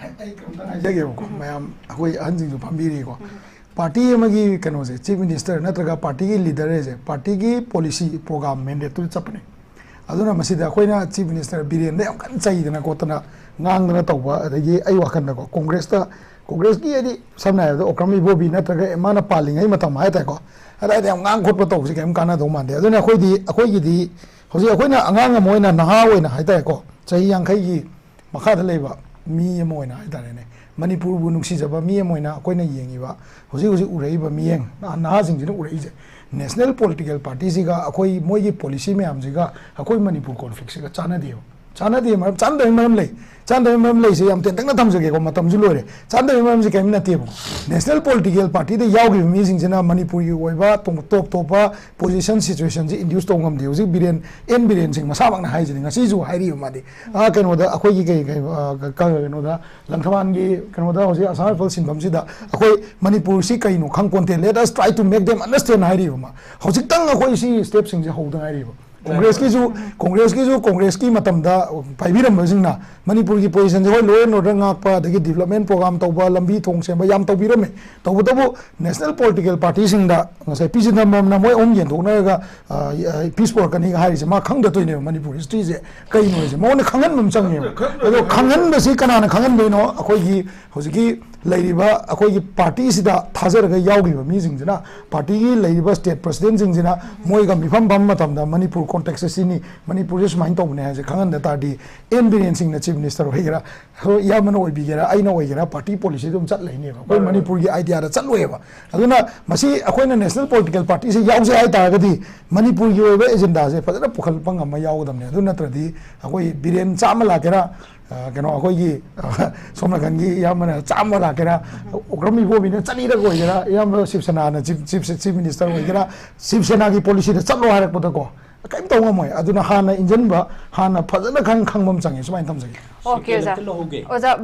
ꯑꯩ ꯀꯩꯝꯇ ꯍꯥꯏꯖꯒꯦꯕꯀꯣ, ꯃꯌꯥꯝ ꯑꯩꯈꯣꯏ ꯑꯍꯟꯁꯤꯡꯁꯨ ꯐꯝꯕꯤꯔꯤꯀꯣ꯫ ꯄꯥꯔꯇꯤ ꯑꯃꯒꯤ ꯀꯩꯅꯣꯁꯦ, ꯆꯤꯐ ꯃꯤꯅꯤꯁꯇꯔ ꯅꯠꯇ꯭ꯔꯒ ꯄꯥꯔꯇꯤꯒꯤ ꯂꯤꯗꯔ ꯍꯥꯏꯁꯦ ꯄꯥꯔꯇꯤꯒꯤ ꯄꯣꯂꯤꯁꯤ, ꯄ꯭ꯔꯣꯒ꯭ꯔꯥꯝ, ꯃꯦꯟꯗꯦꯠꯇꯨꯗ ꯆꯠꯄꯅꯦ꯫ ꯑꯗꯨꯅ ꯃꯁꯤꯗ ꯑꯩꯈꯣꯏꯅ ꯆꯤꯐ ꯃꯤꯅꯤꯁꯇꯔ ꯕꯤꯔꯦꯟꯗ ꯌꯥꯝ ꯀꯟꯅ ꯆꯩꯗꯅ ꯈꯣꯠꯇꯅ ꯉꯥꯡꯗꯅ ꯇꯧꯕ, ꯑꯗꯒꯤ ꯑꯩ ꯋꯥꯈꯜꯗꯀꯣ, ꯀꯣꯡꯒ꯭ꯔꯦꯁꯇ, ꯀꯣꯡꯒ꯭ꯔꯦꯁꯀꯤ ꯍꯥꯏꯗꯤ ꯁꯝꯅ ꯍꯥꯏꯔꯕꯗ ꯑꯣꯀ꯭ꯔꯝ ꯏꯕꯣꯕꯤ ꯅꯠꯇ꯭ꯔꯒ ꯃꯥꯅ ꯄꯥꯜꯂꯤꯉꯩ ꯃꯇꯝ ꯍꯥꯏꯇꯥꯔꯦꯀꯣ, ꯑꯗꯥꯏꯗ ꯌꯥꯝ ꯉꯥꯡ ꯈꯣꯠꯄ ꯇꯧꯕꯁꯤ ꯀꯩꯝ ꯀꯥꯟꯅꯗꯧ ꯃꯥꯟꯗꯦ꯫ ꯑꯗꯨꯅ ꯑꯩꯈꯣꯏꯗꯤ, ꯑꯩꯈꯣꯏꯒꯤꯗꯤ ꯍꯧꯖꯤꯛ ꯑꯩꯈꯣꯏꯅ ꯑꯉꯥꯡ ꯑꯃ ꯑꯣꯏꯅ, ꯅꯍꯥ ꯑꯣꯏꯅ ꯍꯥꯏꯇꯥꯔꯦꯀꯣ, ꯆꯍꯤ ꯌꯥꯡꯈꯩꯒꯤ ꯃꯈꯥꯗ ꯂꯩꯕ ꯃꯤ ꯑꯃ ꯑꯣꯏꯅ ꯍꯥꯏꯇꯥꯔꯦꯅꯦ, ꯃꯅꯤꯄꯨꯔꯕꯨ ꯅꯨꯡꯁꯤꯖꯕ ꯃꯤ ꯑꯃ ꯑꯣꯏꯅ ꯑꯩꯈꯣꯏꯅ ꯌꯦꯡꯉꯤꯕ, ꯍꯧꯖꯤꯛ ꯍꯧꯖꯤꯛ ꯎꯔꯛꯏꯕ ꯃꯤꯠꯌꯦꯡ, ꯅꯍꯥ-, ꯅꯍꯥꯁꯤꯡꯁꯤꯅ ꯎꯔꯛꯏꯁꯦ, ꯅꯦꯁꯅꯦꯜ ꯄꯣꯂꯤꯇꯤꯀꯦꯜ ꯄꯥꯔꯇꯤꯁꯤꯒ ꯑꯩꯈꯣꯏ ꯃꯣꯏꯒꯤ ꯄꯣꯂꯤꯁꯤ ꯃꯌꯥꯝꯁꯤꯒ ꯑꯩꯈꯣꯏ ꯃꯅꯤꯄꯨꯔ ꯀꯣꯟꯐ꯭ꯂꯤꯛꯁꯤꯒ ꯆꯥꯟꯅꯗꯦꯕ꯫ ꯆꯥꯟꯅꯗꯦ ꯃꯔꯝ, ꯆꯥꯟꯅꯗꯕꯒꯤ ꯃꯔꯝ ꯂꯩ꯫ ꯆꯥꯟꯅꯗꯕꯒꯤ ꯃꯔꯝ ꯂꯩꯁꯦ ꯌꯥꯝ ꯇꯦꯟꯇꯛꯅ ꯊꯝꯖꯒꯦꯀꯣ, ꯃꯇꯝꯁꯨ ꯂꯣꯏꯔꯦ꯫ ꯆꯥꯟꯅꯗꯕꯒꯤ ꯃꯔꯝꯁꯦ ꯀꯔꯤꯝ ꯅꯠꯇꯦꯕ꯫ ꯅꯦꯁꯅꯦꯜ ꯄꯣꯂꯤꯇꯤꯀꯦꯜ ꯄꯥꯔꯇꯤꯗ ꯌꯥꯎꯈꯤꯕ ꯃꯤꯁꯤꯡꯁꯤꯅ ꯃꯅꯤꯄꯨꯔꯒꯤ ꯑꯣꯏꯕ ꯇꯣꯞ ꯇꯣꯞꯄ ꯄꯣꯖꯤꯁꯟ, ꯁꯤꯆꯨꯋꯦꯁꯟꯁꯤ ꯏꯟꯗ꯭ꯌꯨꯁ ꯇꯧꯕ ꯉꯝꯗꯦ꯫ ꯍꯧꯖꯤꯛ ꯕꯤꯔꯦꯟ, ꯑꯦꯟ ꯕꯤꯔꯦꯟ ꯁꯤꯡ ꯃꯁꯥꯃꯛꯅ ꯍꯥꯏꯁꯤꯅꯤ, ꯉꯁꯤꯁꯨ ꯍꯥꯏꯔꯤꯕ ꯃꯥꯗꯤ꯫ ꯑꯥ, ꯀꯩꯅꯣꯗ ꯑꯩꯈꯣꯏꯒꯤ ꯀꯩ, ꯀꯩ, ꯑꯥ, ꯀ-, ꯀꯩꯅꯣꯗ ꯂꯪꯊꯕꯥꯜꯒꯤ ꯀꯩꯅꯣꯗ ꯍꯧꯖꯤꯛ ꯑꯁꯥꯝ ꯔꯥꯏꯐꯜ ꯁꯤꯟꯐꯝꯁꯤꯗ ꯑꯩꯈꯣꯏ ꯃꯅꯤꯄꯨꯔꯁꯤ ꯀꯩꯅꯣ ꯈꯪꯄꯣꯟꯇꯦ, let us try to make them understand ꯍꯥꯏꯔꯤꯕ ꯃꯥ꯫ ꯍꯧꯖꯤꯛꯇꯪ ꯑꯩꯈꯣꯏ ꯁꯤ ꯁ꯭ꯇꯦꯞꯁꯤꯡꯁꯦ ꯍꯧꯗ ꯉꯥꯏꯔꯤꯕ꯫ ꯀꯣꯡꯒ꯭ꯔꯦꯁꯀꯤꯁꯨ ꯀꯣꯡꯒ꯭ꯔꯦꯁꯀꯤꯁꯨ ꯀꯣꯡꯒ꯭ꯔꯦꯁꯀꯤ ꯃꯇꯝꯗ ꯄꯥꯏꯕꯤꯔꯝꯕꯁꯤꯡꯅ ꯃꯅꯤꯄꯨꯔꯒꯤ ꯄꯣꯖꯤꯁꯟꯁꯦ, ꯍꯣꯏ, ꯂꯣ ꯑꯦꯟ ꯑꯣꯔꯗꯔ ꯉꯥꯛꯄ, ꯑꯗꯒꯤ ꯗꯤꯕꯂꯞꯃꯦꯟ ꯄ꯭ꯔꯣꯒ꯭ꯔꯥꯝ ꯇꯧꯕ, ꯂꯝꯕꯤ ꯊꯣꯡ ꯁꯦꯝꯕ ꯌꯥꯝ ꯇꯧꯕꯤꯔꯝꯃꯦ꯫ ꯇꯧꯕꯇꯕꯨ ꯅꯦꯁꯅꯦꯜ ꯄꯣꯂꯤꯇꯤꯀꯦꯜ ꯄꯥꯔꯇꯤꯁꯤꯡꯗ ꯉꯁꯥꯏ ꯄꯤ ꯆꯤꯗꯝꯕꯔꯝꯅ ꯃꯣꯏ ꯑꯍꯨꯝ ꯌꯦꯟꯊꯣꯛꯅꯔꯒ ꯄꯤꯁ ꯄꯨꯔꯛꯀꯅꯤꯒ ꯍꯥꯏꯔꯤꯁꯦ ꯃꯥ ꯈꯪꯗ ꯇꯣꯏꯅꯦꯕ꯫ ꯃꯅꯤꯄꯨꯔ ꯍꯤꯁꯇ꯭ꯔꯤꯁꯦ ꯀꯩꯅꯣ ꯍꯥꯏꯁꯦ ꯃꯉꯣꯟꯗ ꯈꯪꯍꯟꯕ ꯑꯃ ꯆꯪꯉꯦꯕ꯫ ꯑꯗꯣ ꯈꯪꯍꯟꯕꯁꯤ ꯀꯅꯥꯅ ꯈꯪꯍꯟꯗꯣꯏꯅꯣ? ꯑꯩꯈꯣꯏꯒꯤ ꯍꯧꯖꯤꯛꯀꯤ ꯂꯩꯔꯤꯕ ꯑꯩꯈꯣꯏꯒꯤ ꯄꯥꯔꯇꯤꯁꯤꯗ ꯊꯥꯖꯔꯒ ꯌꯥꯎꯈꯤꯕ ꯃꯤꯁꯤꯡꯁꯤꯅ, ꯄꯥꯔꯇꯤꯒꯤ ꯂꯩꯔꯤꯕ ꯁ꯭ꯇꯦꯠ ꯄ꯭ꯔꯁꯤꯗꯦꯟꯁꯤꯡꯁꯤꯅ ꯃꯣꯏꯒ ꯃꯤꯐꯝ ꯐꯝꯕ ꯃꯇꯝꯗ ꯃꯅꯤꯄꯨꯔ ꯀꯣꯟꯇꯦꯛꯁ ꯁꯤꯅꯤ, ꯃꯅꯤꯄꯨꯔꯁꯦ ꯁꯨꯃꯥꯏꯅ ꯇꯧꯕꯅꯦ ꯍꯥꯏꯁꯦ ꯈꯪꯍꯟꯗ ꯇꯥꯔꯗꯤ, ꯑꯦꯟ ꯕꯤꯔꯦꯟ ꯁꯤꯡꯅ ꯆꯤꯐ ꯃꯤꯅꯤꯁꯇꯔ ꯑꯣꯏꯒꯦꯔꯥ, ꯍꯣꯏ, ꯏꯌꯥꯝꯕꯅ ꯑꯣꯏꯕꯤꯒꯦꯔꯥ, ꯑꯩꯅ ꯑꯣꯏꯒꯦꯔꯥ, ꯄꯥꯔꯇꯤ ꯄꯣꯂꯤꯁꯤꯗ ꯑꯗꯨꯝ ꯆꯠ ꯂꯩꯅꯦꯕ꯫ ꯑꯩꯈꯣꯏ ꯃꯥꯅꯦ꯫ ꯃꯅꯤꯄꯨꯔꯒꯤ ꯑꯥꯏꯗꯤꯌꯥꯗ ꯆꯠꯂꯣꯏꯕ꯫ ꯑꯗꯨꯅ ꯃꯁꯤ ꯑꯩꯈꯣꯏꯅ ꯅꯦꯁꯅꯦꯜ ꯄꯣꯂꯤꯇꯤꯀꯦꯜ ꯄꯥꯔꯇꯤꯁꯦ ꯌꯥꯎꯖꯩ ꯍꯥꯏꯇꯥꯔꯒꯗꯤ ꯃꯅꯤꯄꯨꯔꯒꯤ ꯑꯣꯏꯕ ꯑꯦꯖꯦꯟꯗꯥꯁꯦ ꯐꯖꯅ ꯄꯨꯈꯠꯂꯛꯄ ꯉꯝꯕ ꯌꯥꯎꯒꯗꯕꯅꯦ꯫ ꯑꯗꯨ ꯅꯠꯇ꯭ꯔꯗꯤ ꯑꯩꯈꯣꯏ ꯕꯤꯔꯦꯟ ꯆꯥꯝꯃ ꯂꯥꯛꯀꯦꯔꯥ, ꯑ, ꯀꯩꯅꯣ, ꯑꯩꯈꯣꯏꯒꯤ, ꯑ, ꯁꯣꯝ ꯅꯥꯀꯟꯒꯤ ꯏꯌꯥꯝꯕꯅ ꯆꯥꯝꯃ ꯂꯥꯛꯀꯦꯔꯥ, ꯎꯀ꯭ꯔꯝ ꯏꯕꯣꯕꯤꯅ ꯆꯅꯤꯔꯛ ꯑꯣꯏꯒꯦꯔꯥ, ꯏꯌꯥꯝꯕ ꯁꯤꯕ ꯁꯦꯅꯥꯅ ꯆꯤꯐ, ꯆꯤꯐ, ꯆꯤꯐ ꯃꯤꯅꯤꯁꯇꯔ ꯑꯣꯏꯒꯦꯔꯥ, ꯁꯤꯕ ꯁꯦꯅꯥꯒꯤ ꯄꯣꯂꯤꯁꯤꯗ ꯆꯠꯂꯣ ꯍꯥꯏꯔꯛꯄꯗꯀꯣ, ꯀꯔꯤꯝ ꯇꯧ ꯉꯝꯃꯣꯏ꯫ ꯑꯗꯨꯅ ꯍꯥꯟꯅ ꯏꯟꯖꯟꯕ, ꯍꯥꯟꯅ ꯐꯖꯅ ꯈꯪ-, ꯈꯪꯕ ꯑꯃ ꯆꯪꯉꯦ꯫ ꯁꯨꯃꯥꯏꯅ ꯊꯝꯖꯒꯦ꯫ ꯑꯣꯀꯦ, ꯑꯣꯖꯥ꯫ ꯁꯦꯀꯦꯟ ꯑꯝꯇ ꯂꯧꯍꯧꯒꯦ꯫ ꯑꯣꯖꯥ,